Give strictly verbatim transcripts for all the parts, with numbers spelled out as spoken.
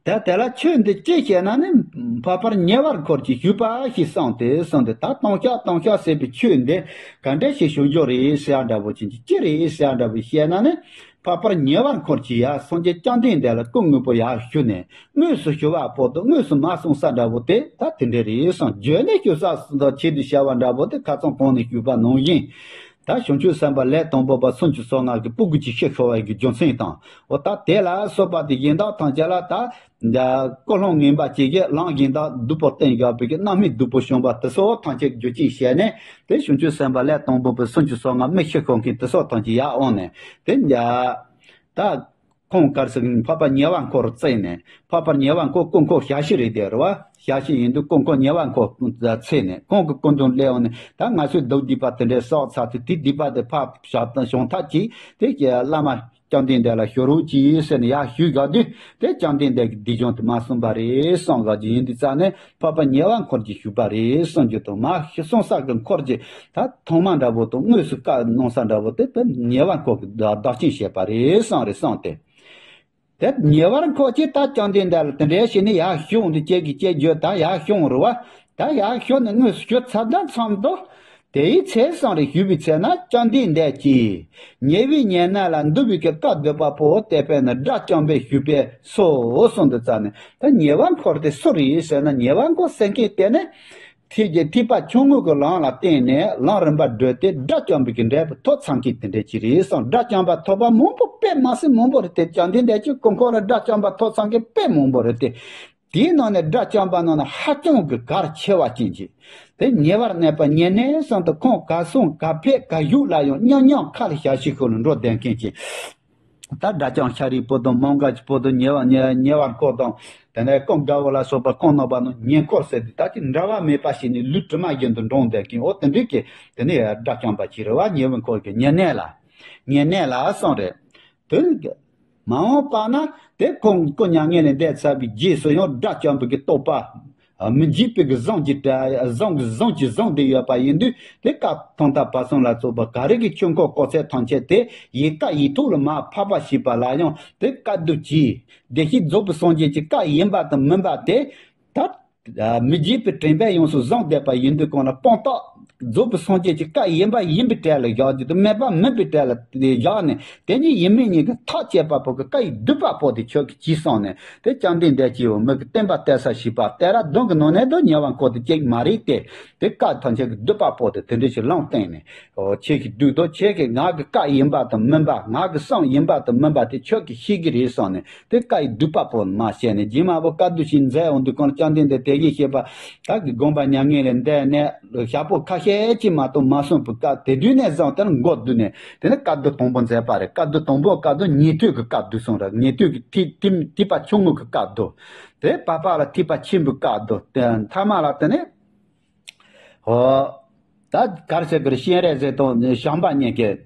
ད་དེ་ལ་ཆོས་འདི་ཅི་བཤད་ན་ནི་འཕགས་པར་ཉེ་བར་འཁོར་གྱིས་ཞུས་པ་ཞིག་གསུངས་ཏེ་གསུངས་ཏེ། ད་ལྟུང་བཤགས་ལྟུང་བཤགས་ཟེར་བའི་ཆོས་འདི་ག་འདྲ་ཞིག་ཞུ་རྒྱུ་རེད་ཟེར་ཡ་འདྲ་པོ་ཅན་གྱི་ཅི་རེད་ཟེར་ཡ་འདྲ་པོ་བཤད་ན་ནི། འཕགས་པར་ཉེ་བར་འཁོར་གྱིས་ཡར་སངས་རྒྱས་བཅོམ་ལྡན་འདས་ལ་སྐུ་དངོས་པོ་ཡར་ཞུས་ནས་དངོས་སུ་ཞུ་བ་པོ་དང་དངོས་སུ་མ་གསུངས་ས་འདྲ་པོ་དེ་ད་དེ་འདྲ་རེད་གསུངས། བརྗོད་ནས་ཞུ་ས་སུ་དང་ཆེད་དུ་བྱ་བ་འདྲ་པོ་དེ་ཁ་སང་གོང་ནས་ཞུས་པ་ནང་བཞིན། ད་བྱང་ཆུབ་སེམས་དཔའ་ལས་དང་པོ་པ་སུམ་ཅུ་སོ་ལྔ་གི་སྤུ་གུ་གཅིག་ཤི་ཤོར་བའི་གི་རྒྱུ་མཚན་དང་། འོ་ད་དེ་ལ་སོགས་པ་དེ་གཞན་དག་ཐམས་ཅད་ལ་ད། ཀུན་སློང་ངན་པ་བཅས་ཀྱིས་ལམ་གཞན་དག་སྡུག་པོ་བསྟན་བཞག་པའི་གི་རྣམ་སྨིན་སྡུག་པོ་བྱུང་བ་དེ་སོགས་ཐམས་ཅད་རྒྱུ་རྐྱེན་བྱས་ནས། དེ་བྱང་ཆུབ་སེམས་དཔའ་ལས་དང་པོ་པའི་སུམ་ཅུ་སོ་ལྔ་མི་ཤི་ཤོར་མཁན་དེ་སོགས་ཐམས་ཅད་ཡར་འོང་ནས། དེ་ད་ཁོང་ག་རེ་ཟེར་གི་འཕགས་པ་ཉེ་བར་འཁོར་བརྩིས་ནས། འཕགས་པ་ཉེ་བར་འཁོར་སྐུ་འཁོར་ཞལ་བཞི་རེད་དེ་རེད་བ། ཞལ་བཞི་ཡིན་དུས་སྐུ་འཁོར་ཉེ་བར་འཁོར་བརྩིས་ནས་ཁོང་གི་སྐུ་མདུན་སླེབས་འོང་ནས། ད་ང་ཚོའི་སྡིག་སྡིག་པ་དེ་འདྲའི་བསགས་ཚར་དུས་དེ་སྡིག་པ་དེ་ཕར་བཤགས་སྦྱང་ཐབས་ཀྱིས་དེ་བླ་མ་བཅོམ་ལྡན་འདས་ལ་ཞུ་རོགས་གྱིས་ཟེར་ནས་ཡར་ཞུས་བཞག་དུས། དེ་བཅོམ་ལྡན་འདས་ཀྱིས་སྡིག་སྦྱོང་དེ་མ་གསུངས་པ་རེད་གསུངས་བཞག་རྒྱུ་ཡིན་དུས་ཙང་ནས། འཕགས་པ་ཉེ་བར་འཁོར་གྱིས་ཞུས་པ་རེད་གསུང་རྒྱུ་དང་། མ་གསུངས་ས་གི་འཁོར་གྱིས་ད་ཐོག་མ་འདྲ་པོ་དང་དངོས་སུ་བཀའ་གནང་ས་འདྲ་པོ་དེ་དེ་ཉེ་བར་འཁོར་གྱིས་བདག་བདག་རྐྱེན་བྱས་པ་རེད་གསུངས་རེད་གསུངས་ཏེ། དེ་ཉེ་བར་འཁོར་གྱིས་ད་བཅོམ་ལྡན་འདས་ལ་དེ་འདྲའི་བྱས་ནས་ཡར་ཞུས་འོང་དུས། ཁྱེད་ཀྱིས་ཁྱེད་བརྗོད་ད་ཡར་ཞུས་འོང་རེད་བ། ད་ཡར་ཞུས་ནས་དངོས་སུ་ཞུ་ཚར་དུས་ཙམ་དུ། དེའི་ཚེ་གསུངས་རེད། ཞུས་པའི་ཚེ་ན་བཅོམ་ལྡན་འདས་ཀྱིས་ཉེ་བའི་ཉེ་གནས་ལ་འདུལ་བའི་གི་བཀའ་སྡུད་པ་པོ་དེ་དཔེར་ན་དགྲ་བཅོམ་པས་ཞུས་པས་སོ་གསུངས་དུས་ཙང་ནས། ད་ཉེ་བར་འཁོར་དེ་སུ་རེད་ཟེར་ན། ཉེ་བར་འཁོར་ཟེར་མཁན་དེ་ནི། ཐེག་གི་ཐེག་པ་ཆུང་ངུ་གི་ལམ་ལ་བརྟེན་ནས་ལམ་རིམ་པ་བགྲོད་དེ་དགྲ་བཅོམ་པའི་གི་འབྲས་བུ་ཐོབ་ཚར་མཁན་དེ་འདྲ་ཅིག་རེད་གསུངས། དགྲ་བཅོམ་པ་ཐོབ་པ་མང་པོ་དཔེ་མ་སྲིད་མང་པོ་རེད་དེ། བཅོམ་ལྡན་འདས་ཀྱི་སྐུ་འཁོར་ལ་དགྲ་བཅོམ་པ་ཐོབ་ཚར་མཁན་དཔེ་མང་པོ་རེད་དེ། དེའི་ནང་ནས་དགྲ་བཅོམ་པ་ནང་ན་ཧ་ཅང་གི་གལ་ཆེ་བ་ཅན་གྱི། དེ་ཉེ་བར་གནས་པ་ཉེ་གནས་གསུངས་དུས། ཁོང་ག་སོང་ག་ཕེབས་ག་བཞུགས་ལ་ཡང་མཉམ་མཉམ་ཁ་ལ་ཞལ་བཞེས་ཤོག་ལ་འགྲོ་བསྡད་མཁན་གྱི། ད་དགྲ་བཅོམ་ཤཱ་རིའི་བུ་དང་མོའུ་འགལ་གྱི་བུ་དང་ཉེ་བར་ཉེ་ཉེ་བར་འཁོར་དང་། དེ་ནས་ཀུན་དགའ་བོ་ལ་སོགས་པ་ཁོང་རྣམ་པ་ནི་ཉེ་འཁོར་ཟེར་དུས་ད་ཅི་འབྲལ་བ་མེད་པ་ཞིག་ནས་ལུས་དྲི་མ་བཞིན་དུ་འགྲོགས་བསྡད་མཁན། འོ་དེ་འདྲའི་གི་དེ་ནས་དགྲ་བཅོམ་པ་ཅིག་རེད་བ། ཉེ་བར་འཁོར་གྱི་ཉེ་གནས་ལ། ཉེ་གནས་ལ་གསུངས་རེད། དེ་མ་འོངས་པ་ན་དེ་ཁོང་སྐུ་མྱ་ངན་ལས་འདས་ཚར་བའི་རྗེས་སུ་ཡང་དགྲ་བཅོམ་པའི་གི་རྟོགས་པ། མི་འཇིགས་པའི་གི་གཟུངས་ཀྱི་གྲ་གཟུངས་ཀྱི་གཟུངས་ཀྱི་གཟུངས་དེ་ཡོད་པ་ཡིན་དུས། དེ་བཀའ་ཐང་ཐང་བར་གསུམ་ལ་སོགས་པ་ག་རེ་གི་ཆོས་འཁོར་གོ་ཚད་ཐམས་ཅད་དེ་ཡི་བཀའ་ཡིག་ཐོག་ལ་མར་ཕབ་པ་ཞེས་པ་ལ་ཡང་དེ་བཀའ་བསྡུ་གྱིས། བདེ་གཤེགས་རྫོགས་པའི་སངས་རྒྱས་ཀྱི་བཀའ་ཡིན་པ་དང་མིན་པ་དེ། ད་མི་འཇིགས་པའི་དྲན་པས་ཡོངས་སུ་བཟུང་བསྡད་པ་ཡིན་དུས་གང་ལ་སྤངས་རྟོགས་རྫོགས་པའི་སངས་རྒྱས་ཀྱི་བཀའ་ཡིན་པ་ཡིན་པའི་གྲལ་ལ་བཞག་རྒྱུ་དང་། མེད་པ་མིན་པའི་གྲལ་ལ་བཞག་ནས། དེ་གཉིས་ཡིན་མིན་གཉིས་ཀྱི་ཐག་བཅད་པ་པོ་གི་བཀའ་ཡི་བསྡུས་པ་པོ་དེ་ཁྱོད་ཀྱིས་གྱིས་གསུངས་ནས། དེ་བཅོམ་ལྡན་འདས་ཀྱིས་འོ་མི་གི་བསྟན་པ་གཏད་ས་ཞིག་པ་གཏད་ར་གདོན་གྱི་ནང་ནས་དུ་ཉེ་བར་འཁོར་དེ་གཅིག་མ་རེད་དེ། དེ་བཀའ་ཐམས་ཅད་ཀྱི་བསྡུས་པ་པོ་དེ་དེ་འདྲ་ཞིག་ལུང་བསྟན་ནས། འོ་ཁྱེད་ཀྱིས་བསྡུས་དོ། ཁྱེད་ཀྱིས་ང་གི་བཀའ་ཡིན་པ་དང་མིན་པ། ང་གི་གསུང་ཡིན་པ་དང་མིན་པ་དེ་ཁྱོད་ཀྱིས་ཤེས་ཀྱི་རེད་གསུངས་ནས། དེ་བཀའ་ཡི་བསྡུས་པ་པོ་མ་བཤད་ནས། རྗེས་མ་བོ་བཀའ་བསྡུ་ཞིག་མཛད་འོང་དུས་གང་ལ་བཅོམ་ལྡན་འདས་དེ་བཞིན་གཤེགས་པ་དག་གི་དགོངས་པ་མྱ་ངན་ལས་འདས་ནས་ཞག་པོ་ཁ་ཤས་ཅིག་མ་གཏོགས་མ་སོང་བའི་སྐབས་དེ་དུས་ནས་བཟུང་དེ་ནས་མགོ་བསྡུས་ནས། དེ་ནས་བཀའ་བསྡུ་དང་པོ་མཛད་པ་རེད། བཀའ་བསྡུ་དང་པོ་བཀའ་བསྡུ་ཉན་ཐོས་ཀྱི་བཀའ་བསྡུ་གསུངས་རེད། ཉན་ཐོས་ཀྱི་ཐེག་ཐེག་ཐེག་པ་ཆུང་ངུ་གི་བཀའ་བསྡུ། དེ་བར་པ་ལ་ཐེག་པ་ཆེན་པོའི་བཀའ་བསྡུ། དེ་མཐའ་མ་ལ་དེ་ནས། ཨོ། ད་གར་ཟེར་གི་རེད། སྤྱན་རས་གཟིགས་དང་བྱམས་པ་གཉིས་ཀྱིས་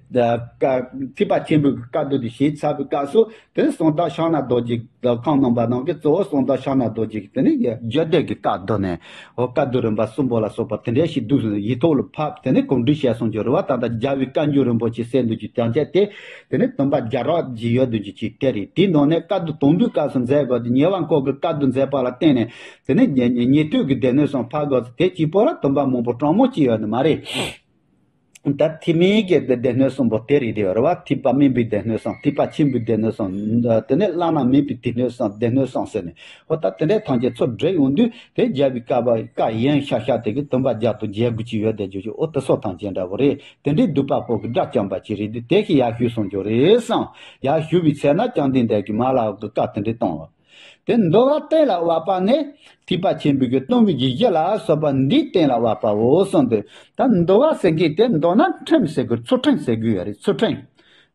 ཐེག་པ་ཆེན་པོའི་བཀའ་བསྡུ་དེ་བྱས་ཚར་བའི་སྐབས་སུ། དེ་གསང་བདག་ཕྱག་ན་རྡོ་རྗེ་ཁོང་རྣམ་པ་རྣམས་ཀྱིས་གཙོ་བོ་གསང་བདག་ཕྱག་ན་རྡོ་རྗེ་གིས་དེ་ནས་རྒྱུད་སྡེ་གི་བཀའ་བསྡུ་ནས། ཨོ་བཀའ་བསྡུ་རིམ་པ་གསུམ་པོ་ལ་སོགས་པ་དེ་འདྲ་ཞིག་བསྡུས་ཡིག་ཐོག་ལ་ཕབ། དེ་ནས་གོམས་འདྲིས་བྱས་སོང་རྒྱུ་རེད་བ། ད་ལྟ་རྒྱལ་བའི་བཀའ་འགྱུར་རིན་པོ་ཆེ་ཟེར་འདུག་རྒྱུ་དོན་ཆེན་དེ། དེ་ནས་བསྟན་པ་རྒྱ་རབས་ཀྱི་ཡོད་འདུག་རྒྱུ་ཅིག་དེ་རེད། དེའི་ནང་ནས་བཀའ་བསྡུ་དང་པོའི་སྐབས་སུ་མཛད་དགོས་ཏེ། ཉེ་བར་འཁོར་གྱི་བཀའ་བསྡུ་མཛད་པ་ལ་བརྟེན་ནས། དེ་ནས་ཉན་ཉན་ཐོས་ཀྱི་སྡེ་སྣོད་གསུམ་ཕར་དགོས་ཚེ། དེ་གཅིག་པོ་ལ་བསྟན་པ་མང་པོ་གྲངས་མང་ཅིག་ཡོད་ནི་མ་རེད། ད་ཐེག་དམན་གྱི་སྡེ་སྣོད་གསུམ་པོ་དེ་རེད་དེ་ཡོད་རེད་བ། ཐེག་པ་དམན་པའི་སྡེ་སྣོད་གསུམ། ཐེག་པ་ཆེན་པོའི་སྡེ་སྣོད་གསུམ། དེ་ནས་བླ་ན་མེད་པའི་སྡེ་སྣོད་གསུམ། སྡེ་སྣོད་གསུམ་ཟེར་ནས། འོ་ད་དེ་འདྲའི་ཐམས་ཅད་ཚུར་བསྒྲིལ་ཡོང་དུས། དེ་རྒྱལ་བའི་བཀའ་པ་བཀའ་ཡན་ཤ་ཤ་དེ་གི་བསྟན་པ་བརྒྱ་དང་བརྒྱད་དགུ་ཅིག་ཡོད་བསྡད་རྒྱུ་ཅིག་འོ་དེ་སོགས་ཐམས་ཅད་འདྲ་བོ་རེད། དེ་འདྲའི་བསྡུས་པ་པོ་གི་དགྲ་བཅོམ་པ་ཅིག་རེད་དེ། དེ་ཞིག་ཡར་ཞུས་སོང་རྒྱུ་རེད་བསམ། ཡར་ཞུས་པའི་ཚེ་ན་བཅོམ་ལྡན་འདས་ཀྱིས་མ་ལ་གི་བཀའ་དེ་འདྲ་བཏང་བ། དེ་འདུལ་བ་གཏན་ལ་དབབ་པ་ནི། ཐེག་པ་ཆེན་པོའི་གི་སྟོང་པའི་གི་གཞི་ལ་སོགས་པ་འདིའི་གཏན་ལ་དབབ་པའོ་གསུངས་ཏེ། ད་འདུལ་བ་ཟེར་མཁན་དེ་འདུལ་ན་ཁྲིམས་ཟེར་དགོས། ཚུལ་ཁྲིམས་ཟེར་དགོས་ཡ་རེད། ཚུལ་ཁྲིམས།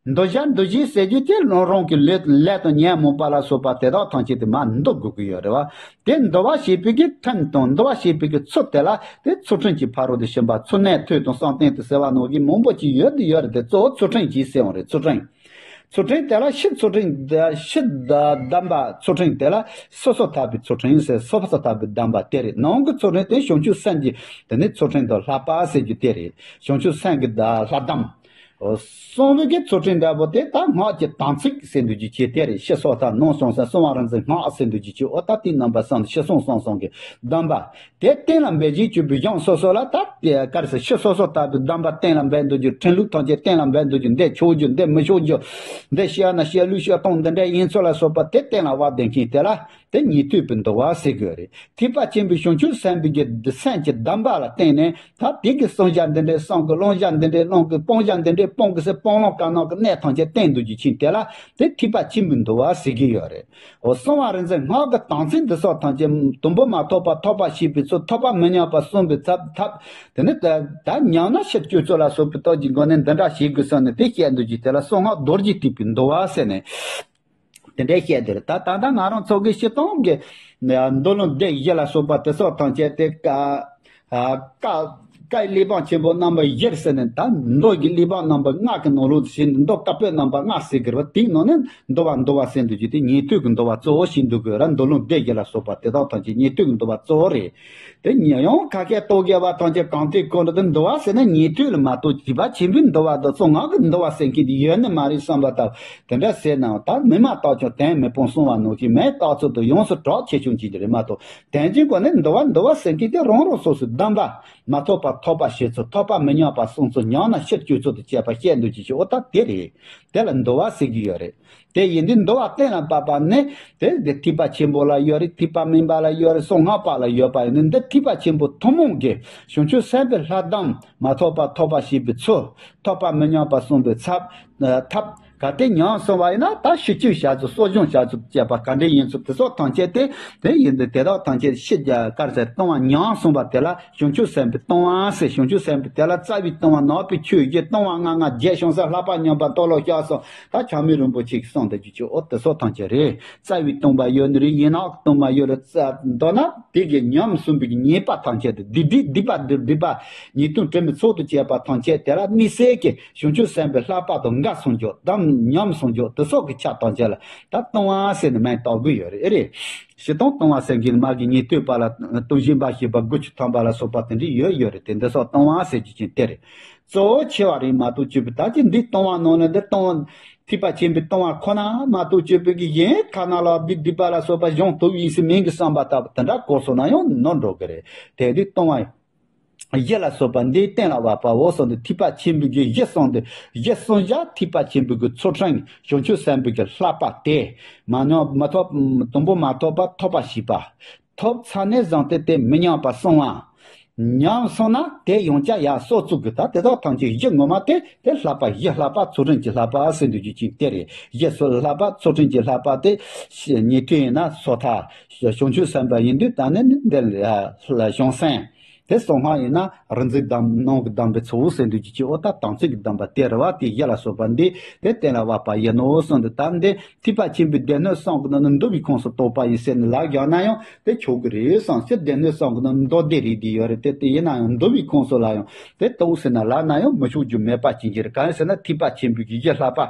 འདུལ་བྱ་འདུལ་བྱེད་ཟེར་རྒྱུ་དེ་རང་རང་གི་ལས་ལས་དང་ཉོན་མོངས་པ་ལ་སོགས་པ་དེ་དག་ཐམས་ཅད་དེ་མར་འདུལ་དགོས་ཀྱི་ཡོད་རེད་བ། དེ་འདུལ་བ་བྱེད་པའི་གི་ཁྲིམས་དང་འདུལ་བ་བྱེད་པའི་གི་ཚུལ་དེ་ལ་དེ་ཚུལ་ཁྲིམས་ཀྱི་ཕ་རོལ་ཏུ་ཕྱིན་པ། ཚུལ་གནས་ཐོས་དང་བསམ་གཏན་དང་ཟེར་བ་ནང་བཞིན་མང་པོ་ཅིག་ཡོད་དེ་ཡོད་རེད་དེ། གཙོ་བོ་ཚུལ་ཁྲིམས་ཀྱིས་ཟེར་འོང་རེད། ཚུལ་ཁྲིམས། ཚུལ་ཁྲིམས་དེ་ལ་ཕྱི་ཚུལ་ཁྲིམས། ཕྱི་བསྡམས་པ་ཚུལ་ཁྲིམས་དེ་ལ་སོ་སོར་ཐར་པའི་ཚུལ་ཁྲིམས་ཟེར། སོ་སོར་ཐར་པའི་བསྡམས་པ་དེ་རེད། ནང་གི་ཚུལ་ཁྲིམས་དེ་བྱང་ཆུབ་སེམས་ཀྱི་དེ་ནི་ཚུལ་ཁྲིམས་དང་བསླབ་པ་ཟེར་རྒྱུ་དེ་རེད། བྱང་ཆུབ་སེམས་ཀྱི་བསླབ་བསྡམས། གསུང་བའི་གི་ཚུལ་ཁྲིམས་འདྲ་པོ་དེ་ད་སྔགས་ཀྱི་དམ་ཚིག་ཟེར་འདུག་རྒྱུ་ཅིག་དེ་རེད། ཕྱི་སོ་ཐར་ནང་བྱང་སེམས་གསང་བ་རིག་འཛིན་སྔགས་ཟེར་འདུག་རྒྱུ་ཅིག་འོ་ད་དེའི་རྣམ་པ་གསུམ་ཕྱི་གསང་གསང་གསུམ་གྱི་གདམས་པ། དེ་གཏན་ལ་འབེབས་བྱེད་ཀྱི་བུ་གཞུང་སོ་སོ་ལ་ད་དེ་ག་རེ་ཟེར། ཕྱི་སོ་སོ་ལྟ་བུའི་གདམས་པ་གཏན་ལ་འབེབས་འདུག་རྒྱུ། ཁྲིམས་ལུགས་ཐམས་ཅད་གཏན་ལ་འབེབས་འདུག་རྒྱུ། འདི་ཆོག་རྒྱུ། འདི་མི་ཆོག་རྒྱུ། འདི་བཤད་ན་བཤད། ལུགས་བཤད། སྟོང་འདི་འདྲ་ཡིན་ཚུལ་ལ་སོགས་པ་དེ་གཏན་ལ་དབབ་བསྡད་མཁན་དེ་ལ་དེ་ཉན་ཐོས་པའི་འདུལ་བ་ཟེར་གྱི་ཡོད་རེད། ཐེག་པ་ཆེན་པོའི་བྱང་ཆུབ་སེམས་དཔའི་གི་སེམས་ཀྱི་གདམས་པ་ལ་བརྟེན་ནས་ད་དེ་གི་གསུང་བྱ་འདི་འདྲའི་གསུང་གི། སློང་བྱ་འདི་འདྲའི་སློང་གི། སྤོང་བྱ་འདི་འདྲའི་སྤོང་གི་ཟེར། སྤོང་ལོང་ག་ནང་གི་གནད་ཐམས་ཅད་བསྟན་འདུག་རྒྱུ་ཅིག་དེ་ལ་དེ་ཐེག་པ་ཆེན་པོའི་འདུལ་བ་ཟེར་གྱི་ཡོད་རེད། འོ་གསང་བ་རིག་འཛིན་སྔགས་ཀྱི་དམ་ཚིག་འདི་སོགས་ཐམས་ཅད་དུམ་བུ་མ་ཐོགས་པར་ཐོབ་པར་བྱེད་པའི་ཚུལ། ཐོབ་པ་མི་ཉམས་པར་བསྲུང་བའི་ཚབ་ཐབས། དེ་ནི་ད་ད་ཉམས་ན་ཕྱིར་བཅོས་ཚུལ་ལ་སོགས་པའི་སྟོབས་ཀྱི་སྒོ་ནས་འདི་འདྲ་བྱེད་དགོས་བསམ་ནས་དེ་བཤད་འདུག་རྒྱུ་དེ་ལ་གསང་སྔགས་རྡོ་རྗེ་ཐེག་པའི་འདུལ་བ་ཟེར་ནས་དེ་འདྲའི་བཤད་དེ་རེད། ད་ད་ལྟ་ང་རང་ཚོ་གི་སྤྱིར་བཏང་གི་མདོ་ལུང་སྡེ་བཞི་ལ་སོགས་པ་དེ་སོགས་ཐམས་ཅད་དེ་ཀ་ཀ་ཀའི་གླེགས་བམ་ཆེན་པོ་རྣམ་པ་བཞི་ཟེར་ནས། ད་མདོ་གི་གླེགས་བམ་རྣམ་པ་ལྔ་གི་ནང་ལོགས་སུ་བྱས་ནས་མདོ་བཀའ་པོད་རྣམ་པ་ལྔ་ཟེར་གྱི་རེད་པ། དེའི་ནང་ནས་འདུལ་བ་འདུལ་བ་ཟེར་འདུག་རྒྱུ་དེ་ཉན་ཐོས་ཀྱི་འདུལ་བ་གཙོ་བོ་བྱས་འདུག་གི་ར། མདོ་ལུང་སྡེ་བཞི་ལ་སོགས་པ་དེ་དག་ཐམས་ཅད་ཉན་ཐོས་ཀྱི་འདུལ་བ་གཙོ་བོ་རེད། དེ་ཡང་ཁ་སྐད་གཏོང་མཁན་པ་ཐམས་ཅད་གང་དེ་གོ་འདུག་དེ་འདུལ་བ་ཟེར་ན་ཉན་ཐོས་ལ་མ་གཏོགས་ཐེག་པ་ཆེན་པོའི་འདུལ་བ་དང་གསང་སྔགས་ཀྱི་འདུལ་བ་ཟེར་མཁན་དེ་ཡོད་ནི་མ་རེད་བསམ་པ་ལྟ་བུ་དེ་འདྲ་ཟེར་ན། ད་མི་མ་བརྟགས་ཀྱང་དོན་མི་སྤོང་གསུང་བ་ནང་བཞིན་མི་རྟག་ཚུལ་དུ་ཡོངས་སུ་གྲགས་ཆེ་ཆུང་བྱེད་ཀྱི་རེད་མ་གཏོགས། དོན་གྱི་སྒོ་ནས་འདུལ་བ་འདུལ་བ་ཟེར་མཁན་དེ་རང་རང་སོ་སོའི་གདམས་པ་མ་ཐོབ་པར་ཐོབ་པ་བྱེད་ཚུལ། ཐོབ་པ་མི་ཉམས་པར་བསྲུང་ཚུལ། ཉམས་ན་ཕྱིར་བཅོས་ཚུལ་དང་བཅས་པ་བཤད་འདུག་རྒྱུ་ཅིག་འོ་ད་དེ་རེད། དེ་ལ་འདུལ་བ་ཟེར་གྱི་ཡོད་རེད། དེ་ཡིན་དུས་འདུལ་བ་གཏན་ལ་དབབ་པ་ནི་དེ་འདི་ཐེག་པ་ཆེན་པོ་ལ་ཡོད་རེད། ཐེག་པ་དམན་པ་ལ་ཡོད་རེད། གསང་སྔགས་པ་ལ་ཡོད་པ་ཡིན་ནི། འདི་ཐེག་པ་ཆེན་པོ་ཐུན་མོང་གི་བྱང་ཆུབ་སེམས་དཔའི་ལྷ་གདམས་མ་ཐོབ་པ་ཐོབ་པ་བྱེད་པའི་ཚུལ། ཐོབ་པ་མི་ཉམས་པ་བསྲུང་བའི་ཚབ་ཐབས། གལ་ཏེ་ཉམས་སོང་བ་ཡིན་ན་ད་ཕྱིར་བཅོས་བྱ་ཚུལ། གསོ་སྦྱོང་བྱ་ཚུལ་བཅས་པ་ག་འདྲ་ཡིན་ཚུལ་དེ་སོགས་ཐམས་ཅད་དེ་དེ་ཡིན་དུས་དེ་དག་ཐམས་ཅད་ཕྱིར་ག་རེ་ཟེར། ལྟུང་བ་ཉམས་སོང་བ་དེ་ལ་བྱང་ཆུབ་སེམས་དཔའི་ལྟུང་བ་ཟེར། བྱང་ཆུབ་སེམས་དཔའི་དེ་ལ་རྩ་བའི་ལྟུང་བ། ནང་པའི་ཆོས་བཞི་ལྟུང་བ་ལྔ་ལྔ་བརྒྱད། བྱང་སེམས་ལྷག་པ་ཉམས་པ་སྟོར་ལོག་བཤགས་སོ། ད་ཆགས་མེད་རིན་པོ་ཆེ་གིས་གསུངས་དེ་རྒྱུ་ཅིག་འོ་དེ་སོགས་ཐམས་ཅད་རེད། རྩ་བའི་ལྟུང་བ་ཡོད་ནི་རེད། ཡན་ལག་གི་ལྟུང་བ་ཡོད་རེད། རྩ་མདོར་ན་དེ་གི་ཉམས་སོང་བའི་ཉེས་པ་ཐམས་ཅད་དེ། སྡིག་སྒྲིབ་སྡིག་པ་སྡིག་སྒྲིབ་པ་ཉེས་ལྟུང་དྲི་མའི་ཚོགས་དང་བཅས་པ་ཐམས་ཅད་དེ་ལ་དམིགས་བསལ་གྱི་བྱང་ཆུབ་སེམས་དཔའི་ལྷག་པ་དང་འགལ་སོང་རྒྱུ། གདམས་ཉམས་སོང་རྒྱུ་དེ་སོགས་ཀྱི་ཆ་ཐམས་ཅད་ལ་ད་ལྟུང་བ་ཟེར་ནས་མིང་བཏགས་དགོས་ཡོད་རེད། ཨེ་རེད། སྤྱིར་བཏང་ལྟུང་བ་ཟེར་མཁན་མ་གི་ཉན་ཐོས་པ་ལ་ལྟུང་བྱེད་འབའ་ཞིག་པ་དགུ་བཅུ་ཐམ་པ་ལ་སོགས་པ་དེ་འདྲ་ཡོད་ཡོད་རེད། དེ་འདི་སོགས་ལྟུང་བ་ཟེར་རྒྱུ་ཅན་དེ་རེད། གཙོ་བོ་ཆེ་བ་རེད་མ་གཏོགས་སྤྱོད་པའི་ད་ཅི་འདི་ལྟུང་བ་ནང་ནས་འདི་ལྟུང་བ་ཐེག་པ་ཆེན་པོའི་ལྟུང་བ་ཁོ་ན་མ་གཏོགས་སྤྱོད་པའི་གི་གཞན་ཁ་ན་ལ་སྡིག་སྡིག་པ་ལ་སོགས་པ་སྦྱོང་ཐུབ་ཡིན་ཟེར་མིང་གི་བསམ་པ་ལྟ་བུ་དེ་འདྲ་གོ་སོང་ན་ཡང་ནོར་འགྲོ་གི་རེད། དེ་དུས་ལྟུང་བ་བཞི་ལ་སོགས་པ་འདི་གཏན་ལ་དབབ་པའོ་གསུངས་ཏེ། ཐེག་པ་ཆེན་པོའི་གི་བཞི་གསུངས་ཏེ། བཞི་གསུངས་བཞག་ཐེག་པ་ཆེན་པོའི་གི་ཚུལ་ཁྲིམས་བྱང་ཆུབ་སེམས་དཔའི་གི་བསླབ་པ་དེ་མ་ཉམས་མ་ཐོབ། དུམ་བུ་མ་ཐོབ་པ་ཐོབ་པ་བྱེད་པ། ཐོབ་ཚར་ནས་བཟུང་སྟེ་དེ་མི་ཉམས་པར་བསྲུང་བ། ཉམས་སོང་ན་དེ་ཡང་བསྐྱར་ཡར་གསོ་བཅུག་དགོས། ད་དེ་དག་ཐམས་ཅད་བཞི་ངོ་མ་དེ་དེ་བསླབ་པ། བཞི་བསླབ་པ་ཚུལ་ཁྲིམས་ཀྱི་བསླབ་པ་ཟེར་འདུག་རྒྱུ་ཅིག་དེ་རེད། བཞི་སོགས་བསླབ་པ་ཚུལ་ཁྲིམས་ཀྱི་བསླབ་པ་དེ་ཉན་ཐོས་ཡིན་ན་སོ་ཐར། བྱང་ཆུབ་སེམས་དཔའ་ཡིན་དུས་ད་ནི་འདི་ལ་བྱང་སེམས། དེ་གསང་སྔགས་ཡིན་ན་རིག་འཛིན་གདམས། ནང་གི་གདམས་པའི་ཚུལ་ཟེར་འདུག་རྒྱུ་ཅིག་འོ་ད་དམ་ཚིག་གི་གདམས་པ་དེ་རེད་བ། དེ་བཞི་ལ་སོགས་པ་འདི་དེ་གཏན་ལ་དབབ་པ་ཡིན་ནོ་གསུངས་ཏེ། ད་འདི་ཐེག་པ་ཆེན་པོའི་སྡེ་སྣོད་གསུམ་གྱི་ནང་ནས་འདུལ་བའི་ཁོངས་སུ་གཏོགས་པ་ཡིན་ཟེར་ནས་ལབ་བཞག་ན་ཡང་དེ་ཆོག་གི་རེད་བསམ། སྤྱིར་སྡེ་སྣོད་གསུམ་གྱི་ནང་ནས་མདོ་སྡེ་རེད་དེ་ཡོད་རེད་དེ། དེ་ཡིན་ན་ཡང་འདུལ་བའི་ཁོངས་སུ་ལ་ཡང་དེ་གཏོགས་ཟེར་ན་ལབ་ན་ཡང་མི་ཆོག་རྒྱུ་མེད་པ་ཅན་ཅིག་རེད། གང་ཡིན་ཟེར་ན་ཐེག་པ་ཆེན་པོའི་གི་བཞི་བསླབ་པ།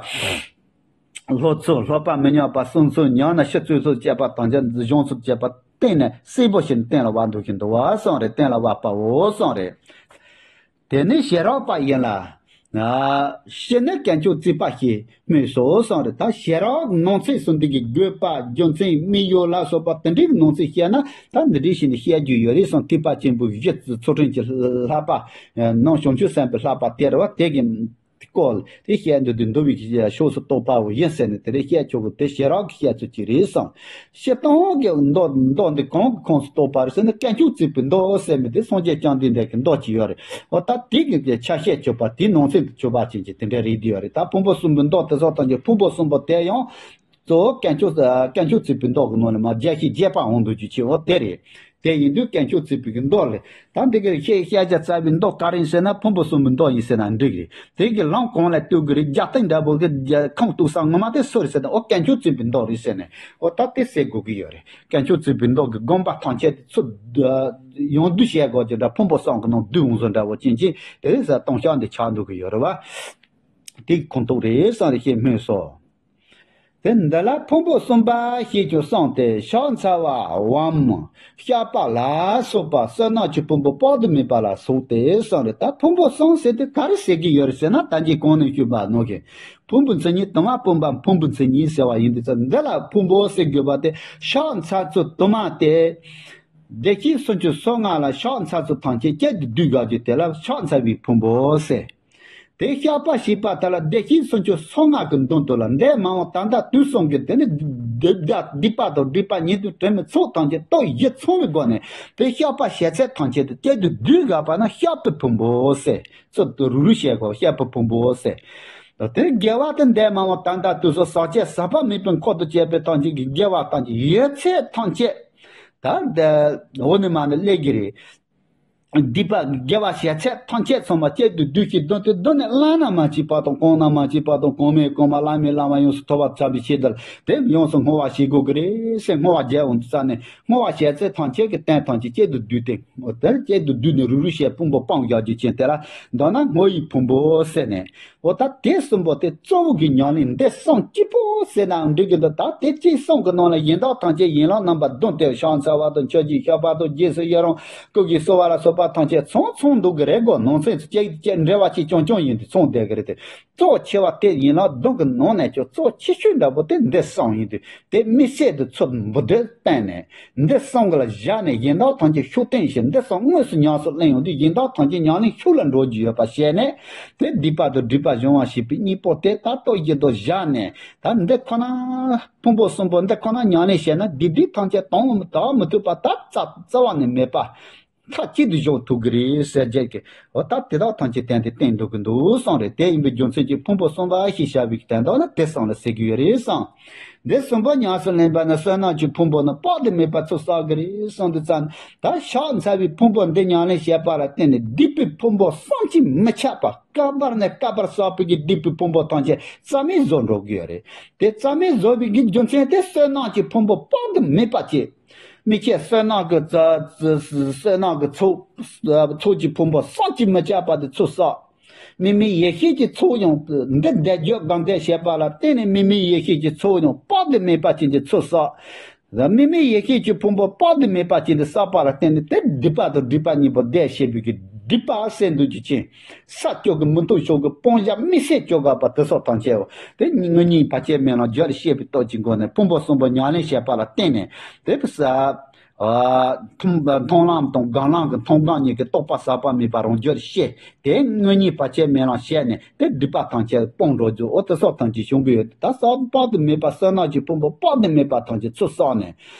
སློབ་ཚུལ། སློབ་པ་མི་ཉམས་པར་བསྲུང་ཚུལ། ཉམས་ན་ཕྱིར་བཅོས་ཚུལ་བཅས་པ་དང་། སྦྱོང་ཚུལ་བཅས་པ་གཏན་ནས་གསལ་པོ་བྱས་ནས་གཏན་ལ་དབབ་འདུག་གི་འདུག་བ་གསུངས་རེད། གཏན་ལ་དབབ་པའོ་གསུངས་རེད། དེ་ནི་ཞེས་རོགས་པ་ཡིན་ལ། ཨ་ཕྱིས་ནི་དཀོན་མཆོག་བརྩེགས་པ་ཞེས་སྨོས་སོ་གསུངས་རེད། ད་ཞེས་རོགས་ནང་ཚིག་གསུམ་འདི་གི་དགོས་པ་རྒྱུ་མཚན་དམིགས་ཡུལ་ལ་སོགས་པ་དེ་འདྲའི་ནང་ཚིག་བཤད་ན་ད་འདི་འདྲའི་ཞིག་ནི་བཤད་རྒྱུ་ཡོད་རེད་གསུངས། ཐེག་པ་ཆེན་པོའི་བཞི་ཚུལ་ཁྲིམས་ཀྱི་བསླབ་པ། ནང་བྱང་ཆུབ་སེམས་དཔའི་བསླབ་པ་དེ་རེད་བ། དེ་གི་སྐོར་དེ་བཤད་འདུག་དུས་འདུལ་བའི་ཕྱོགས་སུ་གཏོགས་པའོ་ཡིན་ཟེར་ནས་དེ་འདྲའི་བཤད་ཆོག་གི། དེ་ཞེས་རོགས་ཀྱིས་བཤད་ཚུལ་གཅིག་རེད་གསུངས། སྤྱིར་བཏང་གི་མདོ་མདོ་འདི་གང་གི་ཁོངས་སུ་གཏོགས་པ་རེད་ཟེར་ན་དཀོན་མཆོག་བརྩེགས་པའི་མདོ་ཟེར་མི་དེ་སངས་རྒྱས་བཅོམ་ལྡན་འདས་ཀྱི་མདོ་གཅིག་ཡོད་རེད། འོ་ད་དེ་གི་ཆ་ཤས་གཅིག་པ་དེའི་ནང་ཚན་དུ་གྱུར་པ་ཅན་གྱི་དེ་འདྲའི་རིགས་དེ་ཡོད་རེད། ད་ཕུང་པོ་གསུམ་པོའི་མདོ་དེ་སོགས་དང་གི་ཕུང་པོ་གསུམ་པོ་དེ་ཡང་གཙོ་བོ་དཀོན་མཆོག་དཀོན་མཆོག་བརྩེགས་པའི་མདོ་གི་ནང་ནས་མར་བརྒྱ་བཤད་རྒྱས་པ་འོང་འདུག་རྒྱུ་ཅིག་འོ་དེ་རེད། དེ་ཡིན་དུས་དཀོན་མཆོག་བརྩེགས་པའི་གི་མདོ་ལས། ད་འདི་གི་བཤད་བཤད་བྱ་རྩ་བའི་མདོ་ག་རེ་ཡིན་ཟེར་ན་ཕུང་པོ་གསུམ་པའི་མདོ་ཡིན་ཟེར་ན་འགྲིག་རེད། དེ་གི་ལམ་གང་ལ་ལྟོས་དགོས་རེད། རྒྱབ་རྟེན་འདྲ་པོ་གི་ཁུངས་གཏུགས་ས་ངོ་མ་དེ་སུ་རེད་ཟེར་ན་འོ་དཀོན་མཆོག་བརྩེགས་པའི་མདོ་རེད་ཟེར་ནས་འོ་ད་དེ་ཟེར་དགོས་ཀྱི་ཡོད་རེད། དཀོན་མཆོག་བརྩེགས་པའི་མདོ་གི་དགོངས་པ་ཐམས་ཅད་དེ་ཚུར་ཡང་བསྡུ་བྱེད་དགོས་ཀྱི་འདྲ། ཕུང་པོ་གསུམ་གི་ནང་བསྡུས་འོང་བཟོ་འདྲ་བོ་ཅན་གྱི་དེ་རེད་ཟེར། ལྟུང་བཤགས་འདི་ཆགས་འདུག་གི་ཡོད་རེད་བ། དེ་གི་ཁུངས་གཏུགས་རེད་བསམ་རེ་ཞེས་སྨོས་སོ། དེ་འདི་ལ་ཕུང་པོ་གསུམ་པ་ཞེས་ཀྱང་གསུངས་ཏེ། ཕྱག་འཚལ་བའམ་བཤགས་པ་ལ་སོགས་པ་བསོད་ནམས་ཀྱི་ཕུང་པོ་དཔག་ཏུ་མེད་པ་ལ་སོགས་ཏེ་གསུངས་རེད། ད་ཕུང་པོ་གསུམ་ཟེར་དེ་ག་རེ་ཟེར་གྱི་ཡོད་རེད་ཟེར་ན། ད་གིན་གོང་ནས་ཞུས་པ་ནང་བཞིན་ཕུང་པོའི་མཚན་ཉིད། དུ་མ་སྤུངས་པ་ཕུང་པོའི་མཚན་ཉིད་ཟེར་བ་ཡིན་དུས་ཙང་། འདི་ལ་ཕུང་པོ་ཟེར་དགོས་པ་དེ་ཕྱག་འཚལ་ཚུལ་དུ་མ་སྟེ། བདེ་གཤེགས་སུམ་ཅུ་སོ་ལྔ་ལ་ཕྱག་འཚལ་ཚུལ་ཐམས་ཅད་གཅིག་ཏུ་བསྡུས་བཞག་རྒྱུ་དེ་ལ་ཕྱག་འཚལ་བའི་ཕུང་པོ་ཟེར། དེ་བཤགས་པ་ཞེས་པ་དག་ལ་བདེ་གཤེགས་སུམ་ཅུ་སོ་ལྔ་གི་མདུན་དུ་ལ། འདས་མ་འོངས་ད་ལྟ་དུས་གསུམ་གྱི་དེ་ནི་སྡིག་སྡིག་པ་དང་སྒྲིབ་པ་ཉེས་ལྟུང་དྲི་མའི་ཚོགས་ཐམས་ཅད་སྟོབས་བཞི་ཚང་བའི་སྒོ་ནས། དེ་བཤགས་པ་བྱས་ཚད་ཐམས་ཅད་དུ་གཅིག་ཏུ་བསྡུས་བཞག་པ་ན་བཤགས་པའི་ཕུང་པོ་ཟེར། ཚུལ་དུ་རུ་རུ་བྱས་གོ། བཤགས་པའི་ཕུང་པོ་ཟེར། དེ་དགེ་བ་དེ་འདས་མ་འོངས་ད་ལྟ་དུས་གསུམ་ཟག་བཅས་ཟག་པ་མེད་པའི་འཁོར་དུ་བཅས་པའི་ཐམས་ཅད་ཀྱི་དགེ་བ་ཐམས་ཅད་ཡོད་ཚད་ཐམས་ཅད། ད་འདི་འོག་ནས་མར་ནི་སླེབས་ཀྱི་རེད། སྡིག་པ་དགེ་བ་བྱས་ཚད་ཐམས་ཅད་ཚང་མ་གཅིག་ཏུ་བསྡུས་ཤིང་བསྡུས་ཏེ། བསྡུས་ནས་བླ་ན་མ་མཆིས་པ་དང་། གོང་ན་མ་མཆིས་པ་དང་། གོང་མའི་གོང་མ། བླ་མའི་བླ་མ། ཡོངས་སུ་ཐུབ་པ་ཐམས་ཅད་ཆེད་དུ་དེ་ཡོངས་སུ་བསྔོ་བ་བྱེད་དགོས་ཀྱི་རེད་ཟེར། བསྔོ་བ་རྒྱག་འོང་དུས་ཙ་ནས་བསྔོ་བ་བྱས་ཚད་ཐམས་ཅད་ཀྱི་རྟེན་ཐམས་ཅད་གཅིག་ཏུ་བསྡུས་ཏེ། དེར་གཅིག་ཏུ་བསྡུས་ནས་རུ་རུ་བྱས་ཕུང་པོ་སྤུངས་བཞག་རྒྱུ་ཅན་དེ་ལ་མདོར་ན་བསྔོ་བའི་ཕུང་པོ་ཟེར་ནས། འོ་ད་དེ་གསུམ་པོ་དེ་གཙོ་བོ་གི་ཉམས་ལེན་འདི་གསུམ་གཅིག་པོ་ཟེར་ནའང་འགྲིག་གི་འདུག་ད་དེ་གཅིག་གསུམ་གི་ནང་ལ་ཡི་དྭགས་ཐམས་ཅད་ཡན་ལག་རྣམ་པ་བདུན་དེ། ཕྱག་འཚལ་བ་དང་། མཆོད་ཅིང་བཤགས་པ་དང་། རྗེས་སུ་ཡི་རང་བསྐུལ་ཞིང་གསོལ་བ་ལ་སོགས་པ་ཐམས་ཅད་ཚང་ཚང་འདུག་གི་རེད་གོ། ནང་ཚན་གཅིག་གཅིག་འབྲེལ་བ་གཅིག་རྐྱང་རྐྱང་ཡིན་དུས་ཚང་བསྡད་གི་རེད་དེ། གཙོ་ཆེ་བ་དེ་ཡན་ལག་བདུན་གི་ནང་ནས་ཀྱང་གཙོ་ཆེ་ཤོས་འདྲ་པོ་དེ་འདི་གསུམ་ཡིན་དུས། དེ་དམིགས་བསལ་དུ་ཚུལ་འབུ་དོད་བསྟན་ནས། འདི་གསུམ་ག་ལ་བཞག་ནས་ཡི་དྭགས་ཐམས་ཅད་ཤུགས་བསྟན་ཞིང་། འདི་གསུམ་དངོས་སུ་ཉམས་སུ་ལེན་ཡོང་དུས་ཡི་དྭགས་ཐམས་ཅད་ཉམས་ལེན་ཤུགས་ལ་འགྲོ་རྒྱུ་ཡོད་པ་བཤད་ནས། དེ་སྡིག་པ་དང་སྒྲིབ་པ་སྦྱོང་བ་བྱེད་པའི་གཉེན་པོ་དེ་ད་ལྟོ་བཞིན་དུ་བཞག་ནས། ད་འདི་ཁོ་ན་ཕུང་པོ་གསུམ་པོ་འདི་ཁོ་ན་ཉམས་ལེན་བྱས་ན་སྡིག་སྒྲིབ་ཐམས་ཅད་དོན་དག་མི་ཐུབ་པ་ད་རྩ་རྩ་བ་ནས་མེད་པ། མཐའ་གཅིག་ཏུ་བཞག་ཐུབ་ཀྱི་རེད་ཟེར་རྒྱུ་གི། འོ་ད་དེ་དག་ཐམས་ཅད་བསྟན་ཏེ་བསྟན་འདུག་གི་འདུག་གསུངས་རེད། དེ་ཡིན་པའི་རྒྱུ་མཚན་གྱིས་ཕུང་པོ་གསུམ་པ་ཞེས་བྱ་བའི་དོན་དག་ནི་དེ་གསུམ་ལ་ཟེར་གྱི་ཡོད་རེད་གསུངས། འདི་གསུམ་པོ་ཉམས་སུ་ལེན་པ་ནི་བསོད་ནམས་ཀྱི་ཕུང་པོ་ནི་དཔག་ཏུ་མེད་པ་ཚུར་བསགས་ཀྱི་རེད་གསུངས་དུས་ཙང་། ད་ཕྱག་འཚལ་བའི་ཕུང་པོ་འདི་ཉམས་ལེན་བྱས་པ་ལ་བརྟེན་ནས་སྡིག་པའི་ཕུང་པོ་བསམ་གྱིས་མི་ཁྱབ་པ། སྐབས་བར་ནས་སྐབས་བར་བསགས་པའི་གི་སྡིག་པའི་ཕུང་པོ་ཐམས་ཅད་རྩ་མེད་བཟོ་འགྲོ་གི་ཡོད་རེད། དེ་རྩ་མེད་བཟོ་བའི་གི་རྒྱུ་མཚན་དེ་བསོད་ནམས་ཀྱི་ཕུང་པོ་དཔག་ཏུ་མེད་པ་ཅིག་དམིགས་བཅས་བསོད་ནམས་ཀྱི་རྩ། བསོད་ནམས་ཀྱི་ཚོགས། ཚོགས་ཀྱི་ཕུང་པོ་བསམ་གྱིས་མི་ཁྱབ་པ་དེ་ཚུར་བསགས། དམིགས་མེད་ཡེ་ཤེས་ཀྱི་ཚོགས་ཡང་འདི་བཟླས་བརྗོད་སྒོམ་བཟླས་བྱས་པ་ལ་བརྟེན་ནས་དམིགས་མེད་ཡེ་ཤེས་ཀྱི་ཚོགས་ཡང་དཔག་ཏུ་མེད་པ་ཅན་གྱི་ཚུར་བསགས། དམིགས་མེད་ཡེ་ཤེས་ཀྱི་ཕུང་པོ་དཔག་ཏུ་མེད་པ་ཅན་དེ་བསགས་པ་ལ་བརྟེན་ནས་དེ་སྡིག་པ་དང་སྒྲིབ་པ་གཉིས་པོ་བཟླས་བྱས་པའི་གི་སྒྲིབ་པ་སེལ་འདོད་ཀྱི་ཅན། ས་བཅུ་གི་མུ་སྟེགས་ཕྱོགས་ཀྱི་སྤང་བྱ་དམིགས་བསལ་བཅོ་བརྒྱད་པ་དེ་སོགས་དང་བཅས་པ། དེ་དངོས་གཉེན་བར་ཆད་མེད་ལམ་བརྗོད་བྱེད་པའི་སྟོབས་ཀྱི་སྒོ་ནས་ཕུང་པོ་གསུམ་པོ་ཉམས་ལེན་བྱས་པ་ལ་བརྟེན་ནས། དེ་བས་ས། མཐོང་ལམ་དང་སྒོམ་ལམ་གྱི་མཐོང་སྒོམ་གཉིས་ཀྱི་རྟོགས་པ་ཟག་པ་མེད་པ་རང་རྒྱུད་ཤེས། དེ་དངོས་གཉེན་བར་ཆད་མེད་ལམ་བྱས་ནས་དེ་སྒྲིབ་པ་ཐམས་ཅད་སྤོང་འགྲོ་རྒྱུ། འོ་དེ་སོགས་ཐམས་ཅད་བྱུང་གི་ཡོད། ད་ས་དཔག་ཏུ་མེད་པ་བསོད་ནམས་ཀྱི་ཕུང་པོ་དཔག་ཏུ་མེད་པ་ཐམས་ཅད་ཚུར་བསགས་ནས།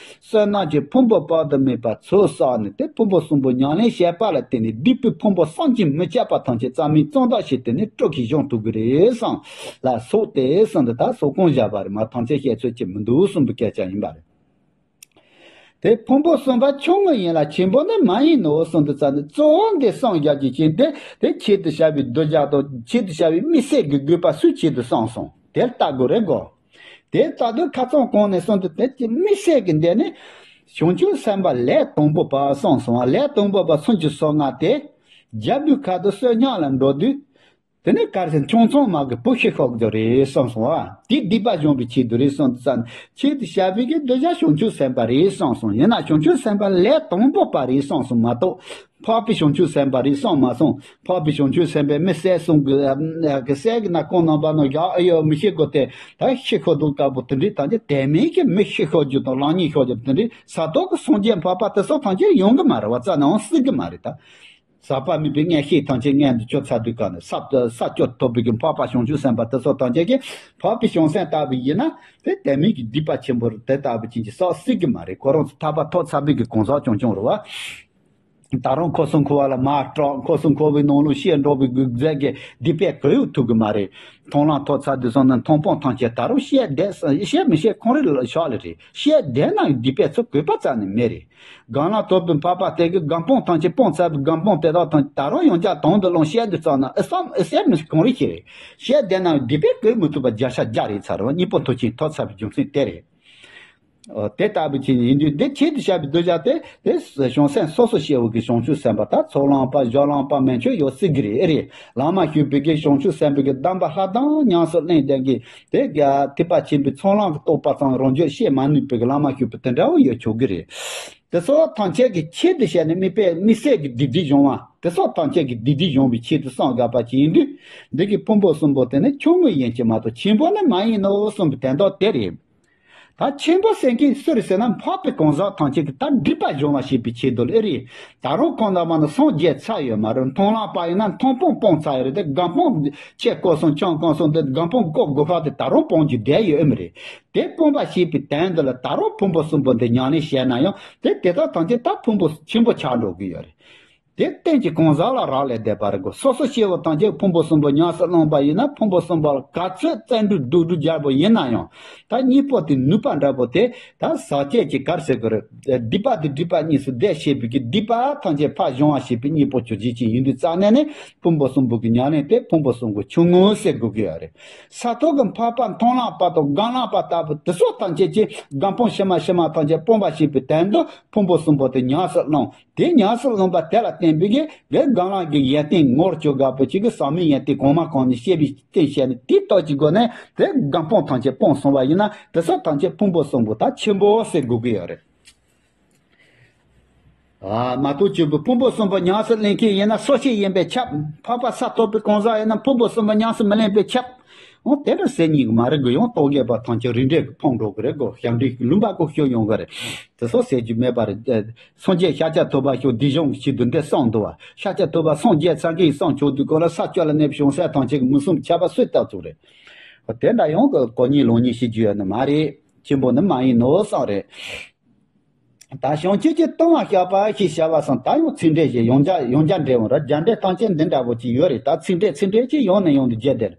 བསོད་ནམས་ཀྱི་ཕུང་པོ་དཔག་ཏུ་མེད་པ་ཚུར་བསགས་ནས་དེ་ཕུང་པོ་གསུམ་པོ་ཉམས་ལེན་བྱས་པ་ལ་བརྟེན་ནས་སྡིག་པའི་ཕུང་པོ་བསམ་གྱིས་མི་ཁྱབ་པ་ཐམས་ཅད་རྩ་མེད་གཙང་དག་བྱས་ཏེ་ནི་སྤྲོ་གིས་སྦྱོང་ཐུབ་ཀྱི་རེད་གསུངས་ལ་སོགས་ཏེ་གསུངས་འདུག་ད་སོགས་གང་བཞག་པ་རེད་མ། ཐམས་ཅད་བཤད་ཚོད་ཅིག་མི་འདུག་གསུངས་པའི་སྐད་ཆ་ཡིན་པ་རེད། དེ་ཕུང་པོ་གསུམ་པ་ཆུང་ངུ་ཡིན་ལ་ཆེན་པོ་ནི་མ་ཡིན་ནོ་གསུངས་འདུག་ཙ་ནི་གཙོ་བོ་འདི་གསུངས་བཞག་རྒྱུ་ཅན་དེ་དེ་ཆེད་དུ་བྱ་བའི་གདུལ་བྱ་དང་ཆེད་དུ་བྱ་བའི་དམིགས་བསལ་གྱི་དགོས་པ་སུའི་ཆེད་དུ་གསུངས་སོང་དེ་ལྟ་དགོས་རེད་གོ། དེ་ལྟ་དུས་ཁ་སང་གོང་ནས་གསུངས་དུས་དེ་ཀྱི་དམིགས་བསལ་གྱི་འདི་ནི་བྱང་ཆུབ་སེམས་དཔའ་ལས་དང་པོ་པ་གསུངས་སོང་བ། ལས་དང་པོ་པ་སུམ་ཅུ་སོ་ལྔ་དེ་རྒྱལ་པོའི་ཁ་དུ་བསོད་སྙོམས་ལ་འགྲོ་དུས། དེ་ནས་གར་ཞིག་ཁྱུང་ཚང་མ་གི་བུ་ཤི་ཤོག་རྒྱུ་རེད་གསུངས་སོང་བ། དེ་སྡིག་པ་སྦྱོང་བའི་ཆེད་དུ་རེད་གསུངས་ཙང་ཆེད་དུ་བྱ་བའི་གི་གདུལ་བྱ་བྱང་ཆུབ་སེམས་དཔའ་རེད་གསུངས་སོང་། ཡིན་ན་བྱང་ཆུབ་སེམས་དཔའ་ལས་དང་པོ་པ་རེད་གསུངས་སོང་མ་གཏོགས། འཕགས་པའི་བྱང་ཆུབ་སེམས་དཔའ་རེད་གསུངས་མ་སོང་། འཕགས་པའི་བྱང་ཆུབ་སེམས་དཔའི་དམིགས་བསལ་གསུང་གི་གི་གསལ་གི་ན་ཁོང་རྣམ་པ་ནང་བཞག་ཨེ་ཡོད་མི་ཤེས་གོ་དེ་ད་ཤི་ཁོ་འདུག་དཀར་པོ་དེ་འདྲའི་ཐམས་ཅད་དེ་མིན་གྱི་མི་ཤི་ཤོར་རྒྱུ་དང་ལང་ཉིན་ཤོར་རྒྱུ་དེ་འདྲའི་ས་ཐོག་གི་སངས་རྒྱས་འཕགས་པ་དེ་སོགས་ཐམས་ཅད་ཡོང་གི་མ་རེད་བ། རྩ་ནའང་སྲིད་གི་མ་རེད་ད། ཟག་པ་མེད་པའི་མངོན་ཤེས་ཐམས་ཅད་མངོན་དུ་གྱུར་ཚར་དུས་ག་ནས་ས་ས་བཅུ་ཐོབ་པའི་གི་འཕགས་པ་བྱང་ཆུབ་སེམས་དཔའ་དེ་ཚོ་ཐམས་ཅད་ཀྱིས་འཕགས་པའི་བྱང་སེམས་ལྟ་བུ་ཡིན་ན་དེ་དེ་མིན་གྱི་སྡིག་པ་ཆེན་པོ་རེད། དེ་ལྟ་བུ་ཅན་གྱི་ས་སྲིད་ཀྱི་མ་རེད། ཁོ་རང་ཚོ་ཐར་པ་ཐོབ་ཚར་བའི་གི་གང་ཟག་རྐྱང་རྐྱང་རེད་བ། ད་རུང་འཁོར་གསུམ་འཁོར་བ་ལ་མར་སྐྲག་འཁོར་གསུམ་འཁོར་བའི་ནང་ལོགས་ཤི་འགྲོ་བའི་གི་རྫས་ཀྱི་སྡིག་པས་གོས་ཡུག་ཐུབ་གི་མ་རེད། མཐོང་ལམ་ཐོབ་ཚར་དུས་སོང་ན་མཐོང་སྤང་ཐམས་ཅད་ད་རུང་ཤི་བསྡད་ཤི་མི་ཤི་ཁོང་རེ་ལ་ཤོག་ལེ་རེད། ཤི་བསྡད་ན་སྡིག་པའི་ཚུལ་གོས་པ་རྩ་ནས་མེད་རེད། སྒོམ་ལམ་ཐོབ་པའི་འཕགས་པ་དེ་གིས་སྒོམ་སྤང་ཐམས་ཅད་སྤངས་ཚར་བའི་སྒོམ་སྤང་དེ་དག་ཐམས་ཅད་ད་རུང་ཡང་བསྐྱར་དོན་དུ་བླངས་བཤད་དུས་ཙམ་ན་ཨི་སམ་ཨི་སེ་མི་གང་རེ་ཞིག་རེད། བཤད་བསྡད་ན་སྡིག་པས་གོས་མི་ཐུབ་པ་བརྒྱ་ཆ་བརྒྱ་རེད་ཚར་བ། གཉེན་པོ་མཐར་ཕྱིན་ཐོབ་ཚར་བའི་རྒྱུ་མཚན་དེ་རེད། ཨོ། དེ་ལྟ་བུ་ཅིག་ཡིན་དུས་འདི་ཆེད་དུ་བཤད་པའི་གདུལ་བྱ་དེ་དེ་བྱང་སེམས་སོ་སོ་སྐྱེ་བོ་གི་བྱང་ཆུབ་སེམས་དཔའ་དང་ཚོགས་ལངས་པ་སྦྱོར་ལངས་པ་མན་ཆད་ཡོད་སྲིད་ཀྱི་རེད། ཨེ་རེད། བླ་མ་ཞུས་པའི་གི་བྱང་ཆུབ་སེམས་དཔའི་གི་གདམས་པ་ལྷ་དང་ཉམས་སུ་ལེན་ལྡན་གྱི་དེ་ག་ཐེག་པ་ཆེན་པོའི་ཚོགས་ལངས་ཀྱི་རྟོགས་པ་ཙམ་རང་རྒྱུད་བཤད་མ་ནུས་པའི་གི་བླ་མ་ཞུས་པ་དེ་འདྲ་བོ་ཡོད་ཆོག་གི་རེད། དེ་ཚོ་ཐམས་ཅད་ཀྱི་ཆེད་དུ་བཤད་ནས་དམིགས་པའི་དམིགས་བསལ་གྱི་སྡིག་སྒྲིབ་སྦྱོང་བ་དེ་ཚོ་ཐམས་ཅད་ཀྱི་སྡིག་སྒྲིབ་སྦྱོང་བའི་ཆེད་དུ་བསམ་དགོས་པ་ཅིག་ཡིན་དུས། འདི་གི་ཕུང་པོ་གསུམ་པོ་དེ་ནི་ཆུང་ངུ་ཡིན་གྱི་མ་གཏོགས་ཆེན་པོ་ནི་མ་ཡིན་ནོ་གསུངས་པའི་དོན་དག་དེ་རེད། ད་ཆེན་པོ་ཟེར་མཁན་སུ་རེད་ཟེར་ན། འཕགས་པའི་གང་ཟག་ཐམས་ཅད་ཀྱི་ད་སྒྲིབ་པ་སྦྱོང་བ་བྱེད་པའི་ཆེད་དུ་ལ་ཨེ་རེད། ད་རུང་གང་ལྟར་མ་ནི་སངས་རྒྱས་ཚར་ཡོད་མ་རེད། མཐོང་ལམ་པ་ཡིན་ན་མཐོང་སྤང་སྤངས་ཚར་ཡོད་རེད་དེ། སྒོམ་སྤང་ཆེ་སྐོར་གསུམ་ཆུང་སྐོར་གསུམ་དེ་སྒོམ་སྤང་སྐོར་དགུ་ཤག་དེ་ད་རུང་སྤང་རྒྱུ་བསྡད་ཡོད་ཨེ་མ་རེད། དེ་སྤོང་བ་བྱེད་པའི་དོན་དུ་ལ་ད་རུང་ཕུང་པོ་གསུམ་པོ་འདི་ཉམས་ལེན་བྱས་ན་ཡང་དེ་དེ་དག་ཐམས་ཅད་ད་ཕུང་པོ་ཆེན་པོ་ཆགས་འགྲོ་གི་ཡོད་རེད། དེ་རྟེན་གྱི་གང་ཟག་ལ་རག་ལས་བསྡད་པ་རེད་གོ། སོ་སོ་སྐྱེ་བོ་ཐམས་ཅད་ཕུང་པོ་གསུམ་པོ་ཉམས་སུ་བླངས་པ་ཡིན་ན། ཕུང་པོ་གསུམ་པ་ལ་ག་ཚོད་བརྩོན་འགྲུས་རྡོག་རྡོག་རྒྱག་པ་ཡིན་ན་ཡང་། ད་གཉིས་པོ་དེ་ནུས་པ་འདྲ་པོ་དེ་ད་ཟག་བཅས་ཀྱི་གར་ཟེར་གི་རེད། སྡིག་པ་དང་སྒྲིབ་པ་གཉིས་སུ་བསྡད་བྱས་པའི་གི་སྡིག་པ་ཐམས་ཅད་ཕར་སྦྱོང་བ་བྱེད་པའི་གཉིས་པོ་ཆོས་ཅན་ཅིག་ཡིན་དུས་རྩ་ནས་ནི་ཕུང་པོ་གསུམ་པོ་གི་ཉམས་ལེན་དེ་ཕུང་པོ་གསུམ་པོ་ཆུང་ངུ་ཟེར་དགོས་ཀྱི་ཡོད་རེད། ས་ཐོབ་ཀྱི་འཕགས་པ་མཐོང་ལམ་པ་དང་སྒོམ་ལམ་པ་ལྟ་བུ་དེ་ཚོ་ཐམས་ཅད་ཀྱིས་སྒོམ་སྤང་ཕྱི་མ་ཕྱི་མ་ཐམས་ཅད་སྤོང་བ་བྱེད་པའི་དོན་དུ་ཕུང་པོ་གསུམ་པོ་དེ་ཉམས་སུ་བླངས། དེ་ཉམས་སུ་བླངས་པ་དེ་ལ་བརྟེན་པའི་གི་དེ་སྒོམ་ལམ་གྱི་ཡོན་ཏན་ངོ་བོར་གྱུར་དགོས་པའི་ཅིག་གི་ཟབ་མོའི་ཡོན་ཏན་གོང་མ་གོང་ནས་བཤད་པའི་སྟེང་བཤད་ནས། དེའི་སྟོབས་ཀྱི་སྒོ་ནས་དེ་སྒོམ་སྤང་ཐམས་ཅད་སྤངས་སོང་བ་ཡིན་ན། དེ་ཚོ་ཐམས་ཅད་ཕུང་པོ་གསུམ་པོ་ད་ཆེན་པོ་ཟེར་དགོས་ཀྱི་ཡོད་རེད། ཨ་མ་གཏོགས་གཅིག་པུ་ཕུང་པོ་གསུམ་པོ་ཉམས་སུ་ལེན་མཁན་ཡིན་ན་སོ་སྐྱེ་ཡིན་པས་ཁྱབ། འཕགས་པ་ས་ཐོབ་པའི་གང་ཟག་ཡིན་ན་ཕུང་པོ་གསུམ་པོ་ཉམས་སུ་མི་ལེན་པས་ཁྱབ། འོ་དེ་འདྲ་ཟེར་ཉན་གི་མ་རེད་གོ། ཡང་རྟོག་གེ་པ་ཐམས་ཅད་རིགས་འགྲེ་གི་ཕུང་འགྲོ་གི་རེད་གོ། ཞབས་འདྲེན་གི་ལུང་པ་གོ་ཤོད་ཡོང་གི་རེད། དེ་ཚོ་ཟེར་རྒྱུ་མེད་པ་རེད། སངས་རྒྱས་ཤཱཀྱ་ཐུབ་པ་ཤོག་སྡིག་སྦྱོང་གི་ཆེད་དུ་འདི་གསུངས་འདུག་བ། ཤཱཀྱ་ཐུབ་པ་སངས་རྒྱས་ཚར་མཁན་གྱིས་གསུངས་ཆོག་དུས་གོ་ལ། ས་བཅུ་ལ་གནས་པའི་བྱང་སེམས་ཐམས་ཅད་ཀྱི་མུན་སེལ་ཁྱབ་པ་སུས་བཏབ་ཚུགས་རེད། དེ་འདྲ་ཡང་གི་གོ་ཉིན་ལོ་ཉིན་ཤེས་རྒྱུ་ཡོད་ནི་མ་རེད། ཆེན་པོ་ནི་མ་ཡིན་ནོ་བསམ་རེད། ད་བྱང་ཆུབ་ཀྱི་ལྟུང་བ་བཤགས་པ་ཞེས་བྱ་བ་གསུངས། ད་ཡང་ཚིག་འགྲེལ་ཞིག་ཡང་བསྐྱར་ཡང་བསྐྱར་འགྲེལ་འོང་ར། རྒྱ་འགྲེལ་ཐམས་ཅད་འདི་འདྲ་པོ་ཅིག་ཡོད་རེད། ད་ཚིག་འགྲེལ་ཚིག་འགྲེལ་ཅིག་ཡང་ནས་ཡང་དུ་བརྒྱབ་བསྡད།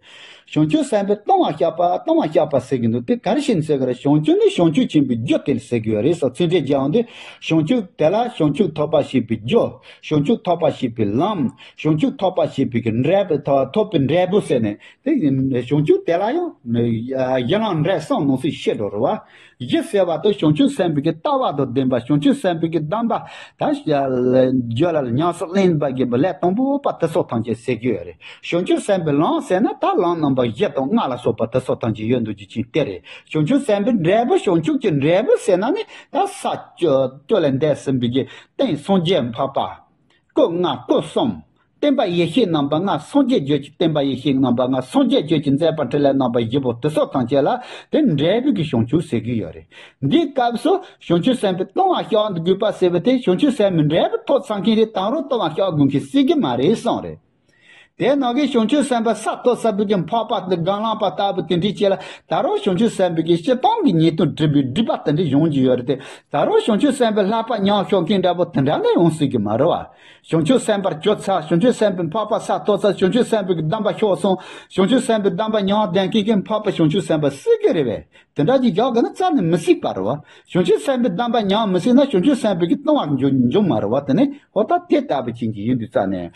བྱང་ཆུབ་སེམས་དཔའི་ལྟུང་བ་བཤགས་པ། ལྟུང་བ་བཤགས་པ་ཟེར་གྱི་འདུག་དེ་ག་རེ་བྱས་ནས་ཟེར་གི་རེད། བྱང་ཆུབ་ནི་བྱང་ཆུབ་ཆེན་པོའི་རྒྱུ་དེ་ལ་ཟེར་གི་ཡོད་རེད་ཟེར། ཚིག་འགྲེལ་རྒྱག་འོང་དུས། བྱང་ཆུབ་དེ་ལ་བྱང་ཆུབ་ཐོབ་པར་བྱེད་པའི་རྒྱུ། བྱང་ཆུབ་ཐོབ་པར་བྱེད་པའི་ལམ། བྱང་ཆུབ་ཐོབ་པར་བྱེད་པའི་གི་འབྲས་བུ། ཐོབ་པའི་འབྲས་བུ་ཟེར་ནས། དེ་བྱང་ཆུབ་དེ་ལ་ཡང་གཞི་ལམ་འབྲས་གསུམ་ནང་གསེས་བཤད་འགྲོ་རེད་བ། གཞི་ཟེར་བ་དེ་བྱང་ཆུབ་སེམས་དཔའི་གི་ལྟ་བ་དང་ལྡན་པ། བྱང་ཆུབ་སེམས་དཔའི་གི་གདམས་པ་ད་རྒྱུད་ལ་ཉམས་སུ་ལེན་པ་གི་ལས་དང་པོ་པ་དེ་ཚོ་ཐམས་ཅད་ཟེར་གྱི་ཡོད་རེད། བྱང་ཆུབ་སེམས་དཔའི་ལམ་ཟེར་ན་ད་ལམ་རྣམ་པ་བཞི་དང་ལྔ་ལ་སོགས་པ་དེ་ཚོ་ཐམས་ཅད་ཡོད་འདུག་རྒྱུ་ཅན་དེ་རེད། བྱང་ཆུབ་སེམས་དཔའི་འབྲས་བུ། བྱང་ཆུབ་ཀྱི་འབྲས་བུ་ཟེར་ན་ནི་ད་ས་བཅུ་བཅུ་ལས་འདས་ཟིན་པའི་གི་རྟེན་སངས་རྒྱས་འཕགས་པ། སྐུ་ལྔ་སྐུ་གསུམ། བསྟན་པ་ཡེ་ཤེས་རྣམ་པ་ལྔ། སངས་རྒྱས་རྒྱུད་ཀྱི་བསྟན་པ་ཡེ་ཤེས་རྣམ་པ་ལྔ། སངས་རྒྱས་རྒྱུད་ཀྱི་མཛད་པ་འཕྲིན་ལས་རྣམ་པ་བཞི་པོ་དེ་ཚོ་ཐམས་ཅད་ལ་དེ་འབྲས་བུ་གི་བྱང་ཆུབ་ཟེར་གྱི་ཡོད་རེད། འདིའི་སྐབས་སུ་བྱང་ཆུབ་སེམས་དཔའི་ལྟུང་བ་བཤགས་དགོས་པ་ཟེར་བ་དེ་བྱང་ཆུབ་སེམས་དཔའི་འབྲས་བུ་ཐོབ་ཚར་མཁན་དེ་ད་རུང་ལྟུང་བ་བཤགས་དགོས་མཁན་སྲིད་ཀྱི་མ་རེད་གསུངས་རེད། དེ་ནང་གི་བྱང་ཆུབ་སེམས་དཔའ་ས་ཐོབ་ཚར་བའི་གི་འཕགས་པ་དང་སྒོམ་ལམ་པ་ལྟ་བུ་དེ་འདྲའི་ཆེད་ལ་ད་རུང་བྱང་ཆུབ་སེམས་དཔའི་གི་སྤྱིར་བཏང་གི་ཉེས་ལྟུང་སྒྲིབ་པའི་སྒྲིབ་པ་དེ་འདྲ་ཡོང་གི་ཡོད་རེད་དེ། ད་རུང་བྱང་ཆུབ་སེམས་དཔའི་བསླབ་པ་ཉམས་ཞུགས་མཁན་འདྲ་པོ་དེ་འདྲ་ནི་ཡོང་སྲིད་ཀྱི་མ་རེད་བ། བྱང་ཆུབ་སེམས་དཔར་གྱུར་ཚར། བྱང་ཆུབ་སེམས་དཔའི་འཕགས་པ་ས་ཐོབ་ཚར། བྱང་ཆུབ་སེམས་དཔའི་གི་གདམས་པ་ཤོར་སོང་། བྱང་ཆུབ་སེམས་དཔའི་གདམས་པ་ཉམས་ལྡན་མཁན་གྱི་འཕགས་པ་བྱང་ཆུབ་སེམས་དཔའ་སྲིད་ཀྱི་རེད་བས། དེ་འདྲ་ཅིག་རྒྱག་དགོས་ན་རྩ་ནས་མི་སྲིད་པ་རེད་བ། བྱང་ཆུབ་སེམས་དཔའི་གདམས་པ་ཉམས་མི་སྲིད་ན་བྱང་ཆུབ་སེམས་དཔའི་གི་ལྟུང་བ་འབྱུང་འབྱུང་མ་རེད་བ། དེ་ནི་འོ་ད་དེ་ལྟ་བུ་ཅན་གྱི་ཡིན་དུས་རྩ་ནས།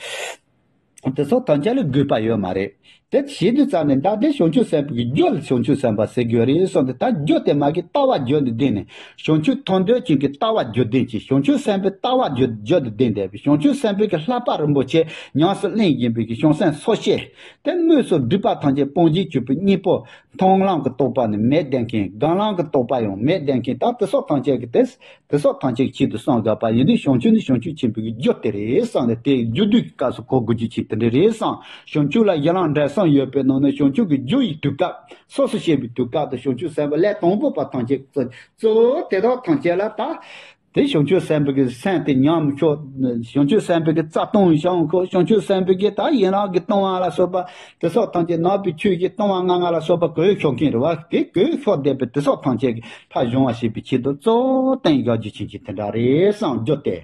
དེ་ཚོ་ཐམས་ཅད་ལ་དགོས་པ་ཡོད་མ་རེད། དེ་བྱེད་དུས་རྩ་ནས་ད་དེ་བྱང་ཆུབ་སེམས་དཔའི་རྒྱུ་ལ་བྱང་ཆུབ་སེམས་དཔའ་ཟེར་དགོས་རེད་གསུངས་ཏེ། ད་རྒྱུ་དེ་མ་གི་ལྟ་བ་རྒྱུ་ནས་ལྡན་ནས། བྱང་ཆུབ་ཐོབ་འདོད་ཅན་གྱི་ལྟ་བ་རྒྱུ་ལྡན་གྱི། བྱང་ཆུབ་སེམས་དཔའི་ལྟ་བ་རྒྱུ་རྒྱུ་ནས་ལྡན་བསྡད་པའི་བྱང་ཆུབ་སེམས་དཔའི་གི་བསླབ་པ་རིན་པོ་ཆེ་ཉམས་སུ་ལེན་བཞིན་པའི་གི་བྱང་སེམས་སོ་སྐྱེ། དེ་དངོས་སུ་སྒྲིབ་པ་ཐམས་ཅད་སྤོང་བྱེད་གྱུར་པའི་གཉེན་པོ། མཐོང་ལམ་གྱི་རྟོགས་པ་ནི་མེད་བསྡད་མཁན། སྒོམ་ལམ་གྱི་རྟོགས་པ་ཡང་མེད་བསྡད་མཁན། ད་དེ་སོགས་ཐམས་ཅད་ཀྱི་དེ། དེ་སོགས་ཐམས་ཅད་ཀྱི་ཆེད་དུ་བསམ་དགོས་པ་ཡིན་དུས། བྱང་ཆུབ་ནི་བྱང་ཆུབ་ཆེན་པོའི་རྒྱུ་དེ་རེད་བསམ་ནས། དེ་རྒྱུ་དུས་ཀྱི་སྐབས་སུ་གོ་དགོས་རྒྱུ་ཆེ་དེ་འདྲ་རེད་བསམ། བྱང་ཆུབ་ལ་གཞི་ལམ་འབྲས་གསུམ་ཡོད་པའི་ནང་ནས་བྱང་ཆུབ་ཀྱི་རྒྱུ་ཡི་དུས་སྐབས། སོ་སོ་སྐྱེ་བོའི་དུས་སྐབས་དུ་བྱང་ཆུབ་སེམས་དཔའི་ལས་དང་པོ་པ་ཐམས་ཅད་གཙོ་གཙོ་བོ་དེ་དག་ཐམས་ཅད་ལ་ད། དེ་བྱང་ཆུབ་སེམས་དཔའི་གི་སེམས་དེ་ཉམས་ཤོག་བྱང་ཆུབ་སེམས་དཔའི་གི་རྩ་ལྟུང་བྱང་ཁོ། བྱང་ཆུབ་སེམས་དཔའི་གི་ད་ཡན་ལག་གི་ལྟུང་བ་ལ་སོགས་པ་དེ་སོགས་ཐམས་ཅད། ནང་པའི་ཆོས་ཀྱི་ལྟུང་བ་ལྔ་ལྔ་ལ་སོགས་པ་གོས་ཤོག་མཁན་རེད་བ། དེ་གོས་ཤོག་བསྡད་པའི་དེ་སོགས་ཐམས་ཅད་ཀྱི་ཕར་སྦྱོང་བ་བྱེད་པའི་ཆེད་དུ་གཙོ་བོ་བསྟན་བཞག་རྒྱུ་ཆེན་གྱི་དེ་འདྲ་རེད་བསམ་རྒྱུ་སྟེ།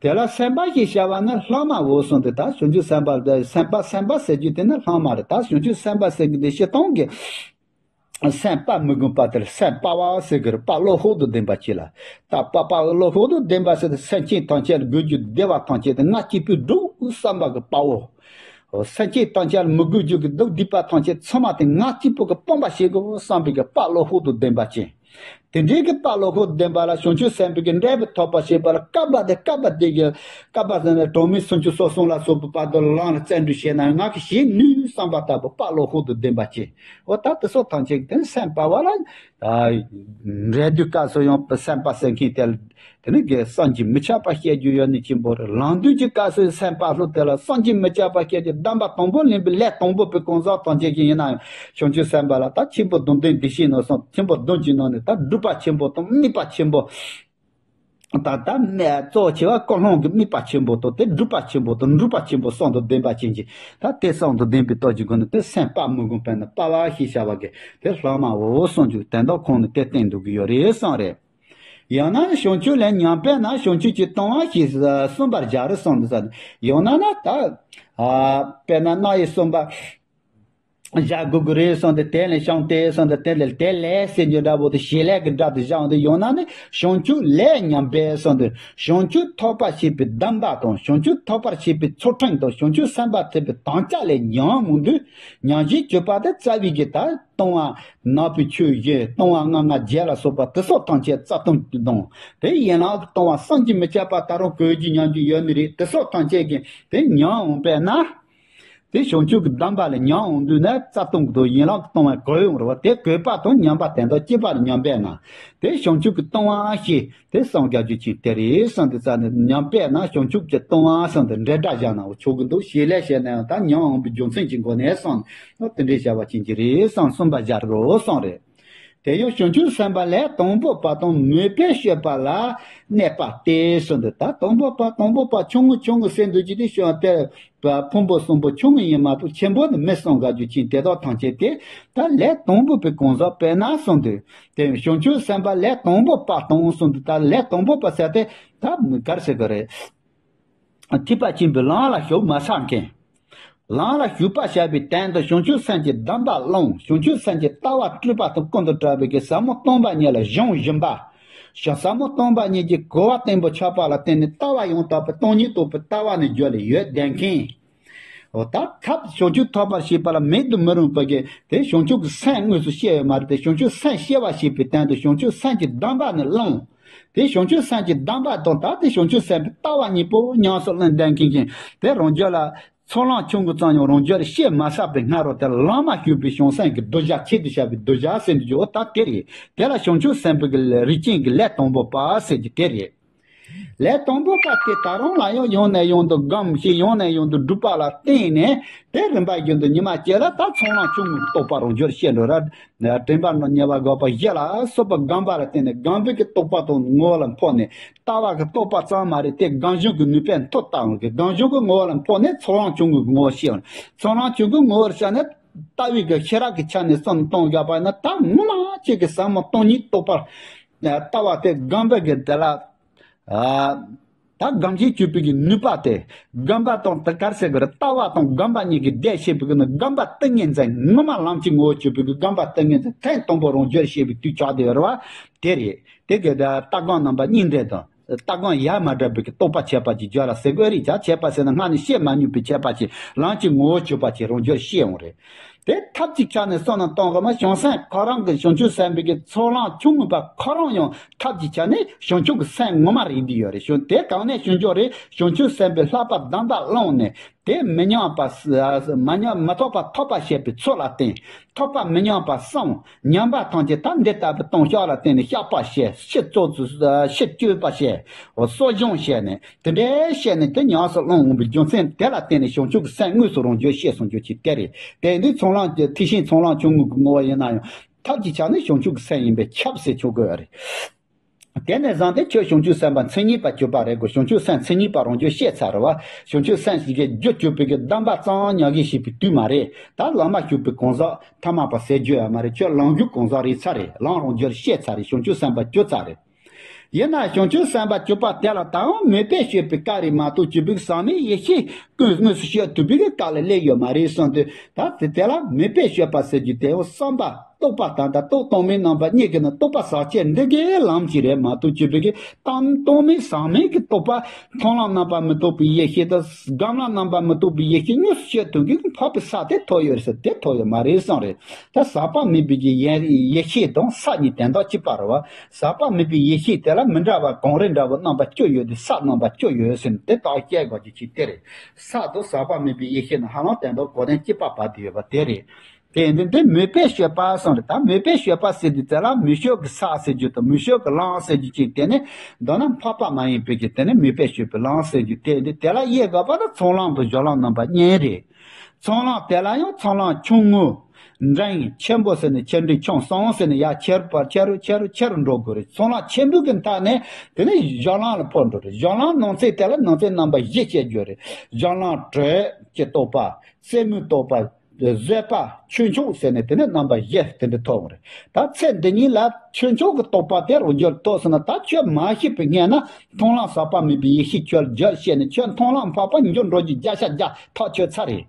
དེ་ལ་སེམས་དཔའ་ཞེས་བྱ་བ་ནི་ལྷག་མ་འོ་གསུངས་ཏེ། ད་བྱང་ཆུབ་སེམས་དཔའ་སེམས་དཔའ་སེམས་དཔའ་ཟེར་རྒྱུ་དེ་ནི་ལྷག་མ་རེད། ད་བྱང་ཆུབ་སེམས་དཔའ་ཟེར་རྒྱུ་དེ་སྤྱིར་བཏང་གི་སེམས་དཔའ་མི་དགོས་པ་དེར་སེམས་དཔའ་བ་ཟེར་གི་རེད། དཔའ་བློ་ཧུར་དུ་ལྡན་པ་ཅིག་ལ། ད་དཔའ་དཔའ་བློ་ཧུར་དུ་ལྡན་པ་ཟེར་ཏེ་སེམས་ཅན་ཐམས་ཅད་ལ་དགོས་རྒྱུ་བདེ་བ་ཐམས་ཅད་དེ་ང་གཅིག་པུས་སྒྲུབ་བསམ་པ་གི་དཔའ་བོ། སེམས་ཅན་ཐམས་ཅད་ལ་མི་དགོས་རྒྱུ་གི་སྡུག་སྡིག་པ་ཐམས་ཅད་ཚང་མ་དེ་ང་གཅིག་པུ་གི་སྤང་བ་བྱེད་དགོས་བསམ་པའི་གི་དཔའ་བློ་ཧུར་དུ་ལྡན་པ་ཅན། དེ་འདྲའི་གི་དཔའ་བློ་ཁོག་ལྡན་པ་ལ་བྱང་ཆུབ་སེམས་དཔའི་གི་འབྲས་བུ་ཐོབ་པར་བྱེད་པ་ལ་བསྐལ་པ་དེ་བསྐལ་པ་དེ་གི་བསྐལ་པ་ཟེར་ན་གྲངས་མེད་སུམ་ཅུ་སོ་གསུམ་ལ་སོགས་པའི་བར་དུ་ལམ་ལ་བརྩོན་འགྲུས་བྱས་ན་ཡང་ང་གིས་བྱེད་ནུས་བསམ་པ་ལྟ་བུ་དཔའ་བློ་ཁོག་ཏུ་ལྡན་པ་བྱེད། འོ་ད་དེ་སོགས་ཐམས་ཅད་དེ་ནི་སེམས་དཔའ་བ་ལ། ད་འབྲས་དུས་སྐབས་སུ་ཡང་སེམས་དཔའ་ཟེར་མཁན་དེ་ལ་དེ་ནི་གི་བསམ་གྱིས་མི་ཁྱབ་པ་བཤད་རྒྱུ་ཡོད་ནི་ཆེན་པོ་རེད། ལམ་དུས་ཀྱི་སྐབས་སུ་སེམས་དཔའ་ལྷུ་དེ་ལ་བསམ་གྱིས་མི་ཁྱབ་པ་བཤད་རྒྱུ། གདམས་པ་དང་པོ་ལེན་པའི་ལས་དང་པོ་པའི་གང་ཟག་ཐམས་ཅད་ཀྱིས་ཡིན་ན་ཡང་བྱང་ཆུབ་སེམས་དཔའ་ལ་ད་ཆེན་པོ་བདུན་ལྡན་སྡེ་བཞིའི་ནང་སོང་། ཆེན་པོ་བདུན་གྱི་ནང་ནས་ད་སྒྲུབ་པ་ཆེན་པོ་དང་དམིགས་པ་ཆེན་པོ། ད་ལྟ་གཙོ་ཆེ་བ་ཀུན་སློང་གི་དམིགས་པ་ཆེན་པོ་དང་དེ་སྒྲུབ་པ་ཆེན་པོ་དང་སྒྲུབ་པ་ཆེན་པོ་གསུམ་དུ་ལྡན་པ་ཅན་གྱི། ད་དེ་གསུམ་དུ་ལྡན་པའི་སྟོབས་ཀྱི་སྒོ་ནས་དེ་སེམས་དཔའ་མི་དགོས་པས་ན་དཔའ་བ་ཞེས་བྱ་བ་གི་དེ་ལྷག་མ་འོ་གསུངས་རྒྱུ་དོན་དག་ཁོང་ནས་དེ་བསྟན་འདུག་གི་ཡོད་རེད་གསུངས་རེད། ཡང་ན་བྱང་ཆུབ་ལས་ཉམས་པས་ན་བྱང་ཆུབ་ཀྱི་ལྟུང་བ་ཞེས་གསུངས་པར་སྦྱར་གསུངས་འདུག་ས། ཡང་ན་ན་ད་དཔེར་ན་རྣ་ཡི་གསུངས་པ། བཞག་དགོས་ཀྱི་རེད་གསུངས་ཏེ། དེ་ལས་བྱང་སྟེ་གསུངས་ཏེ། དེ་ལས་དེ་ལས་ཟེར་རྒྱུ་འདྲ་པོ་དེ་བྱེད་ལས་ཀྱི་སྒྲ་དེ་བཞག་འོང་དུས། ཡང་ན་ནི་བྱང་ཆུབ་ལས་ཉམས་པས་གསུངས་ཏེ། བྱང་ཆུབ་ཐོབ་པར་བྱེད་པའི་གདམས་པ་དང་། བྱང་ཆུབ་ཐོབ་པར་བྱེད་པའི་ཚུལ་ཁྲིམས་དང་། བྱང་ཆུབ་སེམས་དཔའ་ཐེག་པའི་དམ་བཅའ་ལས་ཉམས་འོང་དུས། ཉམས་བཞེས་གྱུར་པ་དེ་རྩ་བའི་གི་ད་ལྟུང་བ་ནག་པོའི་ཆོས་བཞི། ལྟུང་བ་ལྔ་ལྔ་བརྒྱད་ལ་སོགས་པ་དེ་སོགས་ཐམས་ཅད་རྩ་ལྟུང་གི་དང་། དེ་ཡན་ལག་གི་ལྟུང་བ་བསམ་གྱིས་མི་ཁྱབ་པ་ད་རུང་གོས་ཀྱི་ཉམས་ཀྱི་ཡོད་ནི་རེད། དེ་སོགས་ཐམས་ཅད་ཀྱིས་དེ་ཉམས་འོང་པས་ན། དེ་བྱང་ཆུབ་ཀྱི་གདམས་པ་ལས་ཉམས་འོང་དུས་ན་རྩ་ལྟུང་གི་དང་ཡན་ལག་གི་ལྟུང་བ་གོས་ཡོང་རེད་བ། དེ་གོས་པ་དང་ཉམས་པ་དེ་དག་གཅིག་པ་ལ་ཉམས་པས་ན། དེ་བྱང་ཆུབ་ཀྱི་ལྟུང་བ་ཞེས་དེ་གསུངས་རྒྱུ་ཅིག་དེ་རེད་གསུངས་ཏེ། རྩ་ནས་ཉམས་པས་ན་བྱང་ཆུབ་ཀྱི་ལྟུང་བ་གསུངས་ཏེ་འབྲེལ་སྒྲ་བཞག་ན་ཆོག་གི་འདུག་བྱེད་ལས་བྱས་ན་ཡང་ད་ཉམས་འོང་པའི་རྒྱུ་མཚན་གྱི་སྒོ་ནས་གསུངས་ནས་དེ་འདྲའི་བྱ་བ་ཅན་གྱི་རེད་གསུངས། གསུངས་པ་སྦྱར་རོ་གསུངས་རེད། དེ་ཡང་བྱང་ཆུབ་སེམས་དཔའ་ལས་དང་པོ་པ་དང་མོས་པས་སྤྱོད་པ་ལ་གནས་པ་སྟེ་གསུངས་འདུག་ད་དང་པོ་པ་དང་པོ་པ་ཆུང་ངུ་ཆུང་ངུ་ཟེར་འདུག་ཅི་དེ་ཤོད་དེ། ཕུང་པོ་གསུམ་པོ་ཆུང་ངུ་ཡིན་མ་གཏོགས་ཆེན་པོ་ནི་མི་གསུང་ག་རྒྱུ་ཅན་དེ་དག་ཐམས་ཅད་དེ་ད་ལས་དང་པོ་པའི་གང་ཟག་དཔེར་ན་གསུངས་འདུག་དེ་བྱང་ཆུབ་སེམས་དཔའ་ལས་དང་པོ་པ་དང་གསུངས་འདུག་ད་ལས་དང་པོ་པ་ཟེར་དེ་ད་ག་རེ་ཟེར་དགོས་རེད། ཐེག་པ་ཆེན་པོའི་ལམ་ལ་ཞུགས་མ་ཚར་མཁན། ལམ་ལ་ཞུགས་པར་བྱ་བའི་དོན་དུ་བྱང་ཆུབ་སེམས་ཀྱི་གདམས་པ་བླངས། བྱང་ཆུབ་སེམས་ཀྱི་ལྟ་བ་སྤྲོས་པ་དང་ཀུན་ཏུ་བྲལ་བའི་གི་ཟབ་མོ་སྟོང་པ་ཉིད་ལ་སྦྱོང་བཞིན་པ། ཟབ་མོ་སྟོང་པ་ཉིད་ཀྱི་གོ་བ་བརྟན་པོ་ཆགས་པ་ལ་བརྟེན་ནས་ལྟ་བ་ཡང་དག་པའི་སྟོང་ཉིད་རྟོགས་པའི་ལྟ་བ་ནི་རྒྱུད་ལ་ཡོད་བསྡད་མཁན། འོ་ད་ཐབས་བྱང་ཆུབ་ཐོབ་པར་བྱེད་པ་ལ་མེད་དུ་མི་རུང་བའི་གི་དེ་བྱང་ཆུབ་ཀྱི་སེམས་དངོས་སུ་སྐྱེ་ཡོད་མ་རེད་དེ། བྱང་ཆུབ་སེམས་སྐྱེ་བར་བྱེད་པའི་དོན་དུ་བྱང་ཆུབ་སེམས་ཀྱི་གདམས་པ་ནི་བླངས། དེ་བྱང་ཆུབ་སེམས་ཀྱི་གདམས་པ་དང་ད་དེ་བྱང་ཆུབ་སེམས་དཔའི་ལྟ་བ་གཉིས་པོ་ཉམས་སུ་ལེན་བསྡད་མཁན་གྱི་དེ་རང་རྒྱུད་ལ་ཚོགས་ལམ་ཆུང་ངུ་ཙམ་ཡང་རང་རྒྱུད་ལ་སྐྱེས་མ་ཚར་བའི་སྔ་རོལ་དེ་ལ་ལམ་ལ་ཞུགས་པའི་བྱང་སེམས་ཀྱི་གདུལ་བྱ་ཆེད་དུ་བྱ་བའི་གདུལ་བྱ་ཟེར་འདུག་ཅོ། ད་དེ་རེད། དེ་ལ་བྱང་ཆུབ་སེམས་དཔའི་གི་རིགས་ཅན་གྱི་ལས་དང་པོ་པ་ཟེར་གྱི་དེ་རེད། ལས་དང་པོ་པ་དེ་ད་རུང་ལ་ཡང་ཡང་ནས་ཡང་དུ་སྒོམ་ཞིང་ཡང་ནས་ཡང་དུ་སྒྲུབ་པ་ལ་བརྟེན་ནས་དེ་རིམ་པ་བཞིན་དུ་ཉི་མ་གཅིག་ལ་ད་ཚོགས་ལམ་ཆུང་ངུ་རྟོགས་པ་རང་རྒྱུད་ལ་སྐྱེ་འགྲོ་ར། དྲན་པ་ཉེ་བར་འགོག་པ་བཞི་ལ་སོགས་པའི་སྒོམ་པ་ལ་བརྟེན་ནས་སྒོམ་པའི་གི་རྟོགས་པ་དང་ངོ་བོ་ལ་ཕོག་ནས་ལྟ་བ་གི་རྟོགས་པ་ཙམ་མ་རེད་དེ་སྒོམ་བྱུང་གི་ནུས་པས་མཐོ་བཏང་གི་སྒོམ་བྱུང་གི་ངོ་བོ་ལ་ཕོག་ནས་ཚོགས་ལམ་ཆུང་ངུ་གི་ངོ་བོ་ཤེས་ཡོང་། ཚོགས་ལམ་ཆུང་ངུ་ངོ་བོར་བྱས་ནས་ལྟ་བའི་གི་ཤེས་རབ་ཀྱི་ཆ་ནས་བསམ་བློ་གཏོང་བཞག་པ་ཡིན་ན་ད་ངོ་མ་གཅིག་གི་ཟབ་མོ་སྟོང་ཉིད་རྟོགས་པར་ལྟ་བ་དེ་སྒོམ་པའི་གི་དེ་ལ། ད་སྒོམ་བྱེད་སྤྱོད་པའི་གི་ནུས་པ་དེ་སྒོམ་པ་དང་དེ་ག་རེ་ཟེར་དགོས་རེད། ལྟ་བ་དང་སྒོམ་པ་གཉིས་ཀྱི་ལྡན་ཤེས་པའི་གི་ནི་སྒོམ་པ་ཏིང་ངེ་འཛིན་ངོ་མ་ལམ་གྱི་ངོ་བོ་སྤྱོད་པའི་གི་སྒོམ་པ་ཏིང་ངེ་འཛིན་ཐེངས་དང་པོ་རང་རྒྱུད་ཤེས་པའི་དུས་ཆགས་བསྡད་ཡོད་རེད་བ། དེ་རེད། དེ་གི་ད་ལྟ་སྒོམ་རྣམ་པ་གཉིས་འདྲེས་དང་ལྟ་སྒོམ་ཡ་མ་བྲལ་བའི་གི་རྟོགས་པ་ཁྱད་པར་གྱི་རྒྱུད་ལ་ཟེར་དགོས་རེད། ཅག་ཁྱད་པར་ཟེར་ན་སྔ་ནས་བཤད་མ་མྱོང་པའི་ཁྱད་པར་གྱི་ལམ་གྱི་ངོ་བོ་སྤྱོད་པ་གྱི་རང་རྒྱུད་ཤེས་ཡོང་རེད། དེ་ཐབས་ཀྱི་ཆ་ནས་བསམ་བློ་གཏོང་དགོས་མ་བྱང་སེམས་ཁོ་རང་གི་བྱང་ཆུབ་སེམས་དཔའི་གི་ཚོགས་ལམ་ཆུང་ངུ་པ་ཁོ་རང་ཡང་ཐབས་ཀྱི་ཆ་ནས་བྱང་ཆུབ་ཀྱི་སེམས་ངོ་མ་རེད་འདི་ཡོད་རེད། བྱང་དེ་གང་ནས་བྱུང་ཆོག་རེད། བྱང་ཆུབ་སེམས་དཔའི་ལྷག་པ་གདམས་པ་བླངས་ནས་དེ་མི་ཉམས་པ་མ་ཉམས་མི་ཐོགས་པ་ཐོབ་པ་བྱེད་པའི་ཚུལ་ལ་བརྟེན། ཐོབ་པ་མི་ཉམས་པ་བསམ། ཉམས་པ་ཐམས་ཅད་ད་འདི་ལྟ་བུའི་ལྟུང་བཤགས་ལ་བརྟེན་ནས་བཤགས་པ་བྱས། ཕྱིར་བཙོག་ཚུལ་ཕྱིར་བཅོས་པ་བྱས། གསོ་སྦྱོང་བྱས་ནས་དེ་འདྲའི་བཤད་ནས་དེ་ཉམས་སུ་བླང་འོང་བའི་རྒྱུ་མཚན་དེ་ལ་བརྟེན་ནས་བྱང་ཆུབ་ཀྱི་སེམས་དངོས་སུ་རང་རྒྱུད་ཤེས་སོང་རྒྱུ་ཅིག་དེ་རེད། དེ་འདི་ཚོགས་ལམ་གྱི་ཐེག་ཆེན་ཚོགས་ལམ་ཆུང་ངུ་གི་ངོ་བོ་ཡིན་ན་ཡང་ཐབས་ཀྱི་ཆ་ནས་བྱང་ཆུབ་ཀྱི་སེམས་ཡིན་པས་ཁྱབ་ཟེར་ཆོག་གི་ཡོད་རེད། དེ་ནས་བཟུང་སྟེ་ཁྱོད་བྱང་ཆུབ་སེམས་དཔའ་མཚན་ཉིད་པ་གྱུར་པ་རེད་གོ། བྱང་ཆུབ་སེམས་མཚན་ཉིད་པ་རང་རྒྱུད་ཤེས་ཚར་རེད་བ། བྱང་ཆུབ་སེམས་ཀྱི་རྒྱུད་གྱུར་པའི་གི་གདམས་པ་ཙམ་ཉམས་བཞེས་བྱེད་པའི་དུས་མ་རེད། ད་ལམ་མ་ཞུགས་པའི་གང་ཟག་ཐ་མལ་པ་ཟེར་རྒྱུ་ཡང་མ་རེད། ཁྱོད་ལམ་རྒྱུད་གང་ཟག་རེད་ཚར་རེད། ལམ་རང་རྒྱུད་ཤེས་ཚར་རེད། བྱང་ཆུབ་སེམས་དཔའ་གྱུར་ཚར་རེད། ཡིན་ན་བྱང་ཆུབ་སེམས་དཔའ་གྱུར་པ་དེ་ལ་ད་འོང་མོས་པས་སྤྱོད་པའི་སྐབས་རེ་མ་གཏོགས་གྱུར་པའི་ཟག་མེད་ཡེ་ཤེས་ཀུན་དངོས་སུ་སྤྱོད་ཐུབ་པའི་སྐབས་ལ་སླེབས་ཡོད་མ་རེད་གསུངས་དུས། ད་དེ་དེ་ལ་མོས་པས་སྤྱོད་པ་ཟེར་རྒྱུ་དེ་འོ་བསམ་པ་ རྟོག་པ་དང་དང་རྟོག་སྟོང་མེད་རྣམ་པ་གཉིས་ཀྱི་ནང་རྟོག་པ་ཟག་བཅས་འདི་གའི་ལམ་གྱིས་རེད་མ་གཏོགས་ཅི་བས་ཀྱི་གཏན་སྟོང་མེད་ཟག་མེད་ཀྱི་རྟོག་པ། མཐོང་ལམ་རྣམ་པ་མི་རྟོག་པའི་ཡེ་ཤེས་དང་སྒོམ་ལམ་རྣམ་པ་མི་རྟོག་པའི་ཡེ་ཤེས་དངོས་སུ་སྤྱོད་ཐུབ་མཁན་གྱི་འཕགས་པའི་ས་དེ་ཐོབ་ཡོད་རེད་ཟེར་དེ་ཐོབ་ཡོད་མ་རེད་གསུངས་རེད། ད་ཟག་པ་མེད་པའི་གི་ཡེ་ཡེ་ཤེས་དང་ས་གཉིས་དོན་དག་གཅིག་པ་རེད་བ། ཟག་པ་མེད་པའི་ཡེ་ཤེས་དེ་ལ་མི་འདྲ་བ་གང་རེད་འདྲ་བོ་རྣམ་པ་བཅུ་ཡོད་དེ་ས་རྣམ་པ་བཅུ་ཡོད་ཟེར་ནས་དེ་དག་བཤད་དགོས་ཀྱི་ཆེད་དེ་རེད། ས་དང་ཟག་པ་མེད་པའི་ཡེ་ཤེས་ནི་ཧ་ལམ་དོན་དག་གོ་དོན་གཅིག་པ་བབས་ཏེ་ཡོད་པ་དེ་རེད། དེ་ཡིན་དུས་འདི་མོས་པས་སྤྱོད་པ་གསུངས་རེད། ད་མོས་པས་སྤྱོད་པ་ཟེར་དུས་དེ་ལ་མོས་སྤྱོད་ཀྱི་ས་ཟེར་རྒྱུ་དང་མོས་སྤྱོད་ཀྱི་ལམ་ཟེར་རྒྱུ་གཅིག་དེ་ནི་མདོར་ན་འཕགས་པ་མ་ཡིན་པའི་གི་དེ་ནི་མོས་པས་སྤྱོད་པའི་ལམ་ཟེར་རྒྱུ་དེ་འདི་དེ་ལ་དབྱེ་དགོས་པ་ནི་ཚོགས་ལམ་དང་སྦྱོར་ལམ་རྣམ་པ་གཉིས་རེད། ཚོགས་ལམ་དེ་ལ་ཡང་ཚོགས་ལམ་ཆུང་ངུ། འབྲིང་ཆེན་པོ་ཟེར་ནས་ཆེ་འབྲིང་ཆུང་གསུམ་ཟེར་ནས་ཡར་ཆེ་རུ་བར་ཆེ་རུ་ཆེ་རུ་ཆེ་རུ་འགྲོ་དགོས་རེད། ཚོགས་ལམ་ཆེན་པོའི་གི་མཐའ་ནས་དེ་ནས་སྦྱོར་ལམ་ལ་འཕོ་འགྲོ་རེད། སྦྱོར་ལམ་ནང་ཚན་དེ་ལ་ནང་ཚན་རྣམ་པ་བཞི་བཤད་རྒྱུ་རེད། སྦྱོར་ལམ་དྲོད་ཀྱི་རྟོག་པ། རྩེ་མོའི་རྟོག་པ། བཟོད་པ་ཆོས་མཆོག་ཟེར་ནས་དེ་ནས་རྣམ་པ་བཞི་དེ་འདྲ་ཐོབ་པ་རེད། ད་ཚེ་འདི་ཉིད་ལ་ཆོས་མཆོག་གི་རྟོགས་པ་དེ་རུ་འགྱུར་ཐོག་སོང་ན་ད་ཆོས་མ་ཤེས་པའི་སྔོན་ན་མཐོང་ལམ་ཟག་པ་མེད་པའི་ཡེ་ཤེས་ཁྱོད་རྒྱུད་བཤད་ནས་ཁྱོད་མཐོང་ལམ་འཕགས་པ་འགྱུར་འགྲོ་རྒྱུ་བརྒྱ་ཆ་བརྒྱ་ཐག་ཆོད་ཚར་རེད།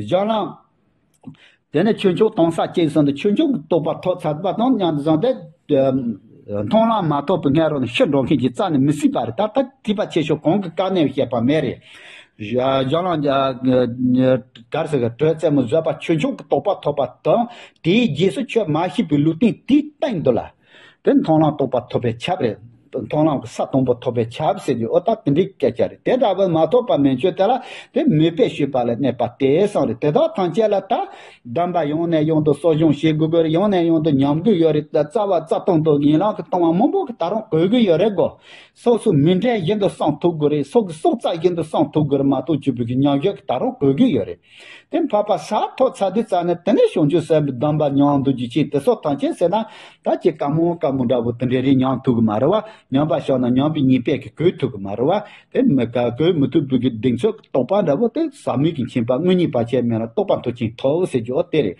སྦྱོར་ལམ། དེ་ནས་ཆོས་མཆོག་གཏོང་ས་ཅན་སོང་དུ་ཆོས་མཆོག་གི་རྟོགས་པ་ཐོབ་ཚར་བ་དང་མཉམ་དུ་བཟུང་སྟེ། མཐོང་ལམ་མ་ཐོབ་པའི་སྔ་རོལ་ནས་ཤི་འགྲོ་མཁན་གྱི་རྩ་ནས་མི་སྲིད་པ་རེད། ད་ལྟ་ཐེག་པ་ཆེ་ཤོས་གང་གི་བཀའ་ནས་བཤད་པ་མེད་རེད། སྦྱོར་ལམ་ག་རེ་ཟེར་གི་དྲོད་རྩེ་མོ་བཟོད་པ་ཆོས་མཆོག་གི་རྟོགས་པ་ཐོབ་པ་དང་དེའི་རྗེས་སུ་ཆོས་མ་ཤེས་པའི་ལུས་རྟེན་དེའི་སྟེང་དུ་ལ། དེ་མཐོང་ལམ་རྟོགས་པ་ཐོབ་པའི་ཆབ་རེད། མཐོང་ལམ་གྱི་ས་དང་པོ་ཐོབ་པའི་ཆབ་ཟེར་རྒྱུ་ཨོ་ད་དེ་འདྲའི་སྐད་ཆ་རེད། དེ་འདྲ་བས་མ་ཐོབ་པ་མན་ཆོད་དེ་ལ་དེ་མོས་པས་སྤྱོད་པ་ལ་གནས་པ་སྟེ་གསུངས་རེད། དེ་དག་ཐམས་ཅད་ལ་ད་གདམས་པ་ཡང་ནས་ཡང་དུ་གསོ་སྦྱོང་བྱེད་དགོས་ཀྱི་རེད། ཡང་ནས་ཡང་དུ་ཉམས་དགོས་ཡོད་རེད། ད་རྩ་བ་རྩ་ཐང་དུ་ཡན་ལག་གི་ལྟུང་བ་མང་པོ་གི་ད་རུང་གོ་གི་ཡོད་རེད་གོ། སོ་སོ་མི་འདྲ་བཞིན་དུ་སྲུང་ཐུབ་དགོས་རེད། སོ་གི་སྲོག་རྩ་བཞིན་དུ་སྲུང་ཐུབ་དགོས་རེད་མ་གཏོགས་ཆོས་པའི་གི་ཉམས་ཞིབ་གི་ད་རུང་གོ་གི་ཡོད་རེད། དེ་འཕགས་པ་ས་ཐོབ་ཚར་དུས་ཙ་ནས་དེ་ནས་བྱང་ཆུབ་སེམས་དཔའི་གདམས་པ་ཉམས་འདུག་རྒྱུ་ཅིག་དེ་སོགས་ཐམས་ཅད་ཟེར་ན་ད་ཅི་དཀའ་མོ་དཀའ་མོ་འདྲ་བོ་དེ་འདྲའི་རིགས་ཉམས་ཐུབ་གི་མ་རེད་བ། ཉམས་པ་ཤོར་ན་ཉམས་པའི་ཉེས་པས་ཀྱི་གོས་ཐུབ་གི་མ་རེད་བ། དེ་མི་དཀའ་གོས་མི་ཐུབ་པའི་གི་གདེང་ཚོད་ཀྱི་རྟོགས་པ་འདྲ་བོ་དེ་ཟག་མེད་ཀྱི་མཁྱེན་པ་དངོས་གཉེན་བར་ཆད་མེད་ལ་རྟོགས་པ་མཐོ་ཆེན་ཐོབ་ཟེར་རྒྱུ་ཨོ་དེ་རེད།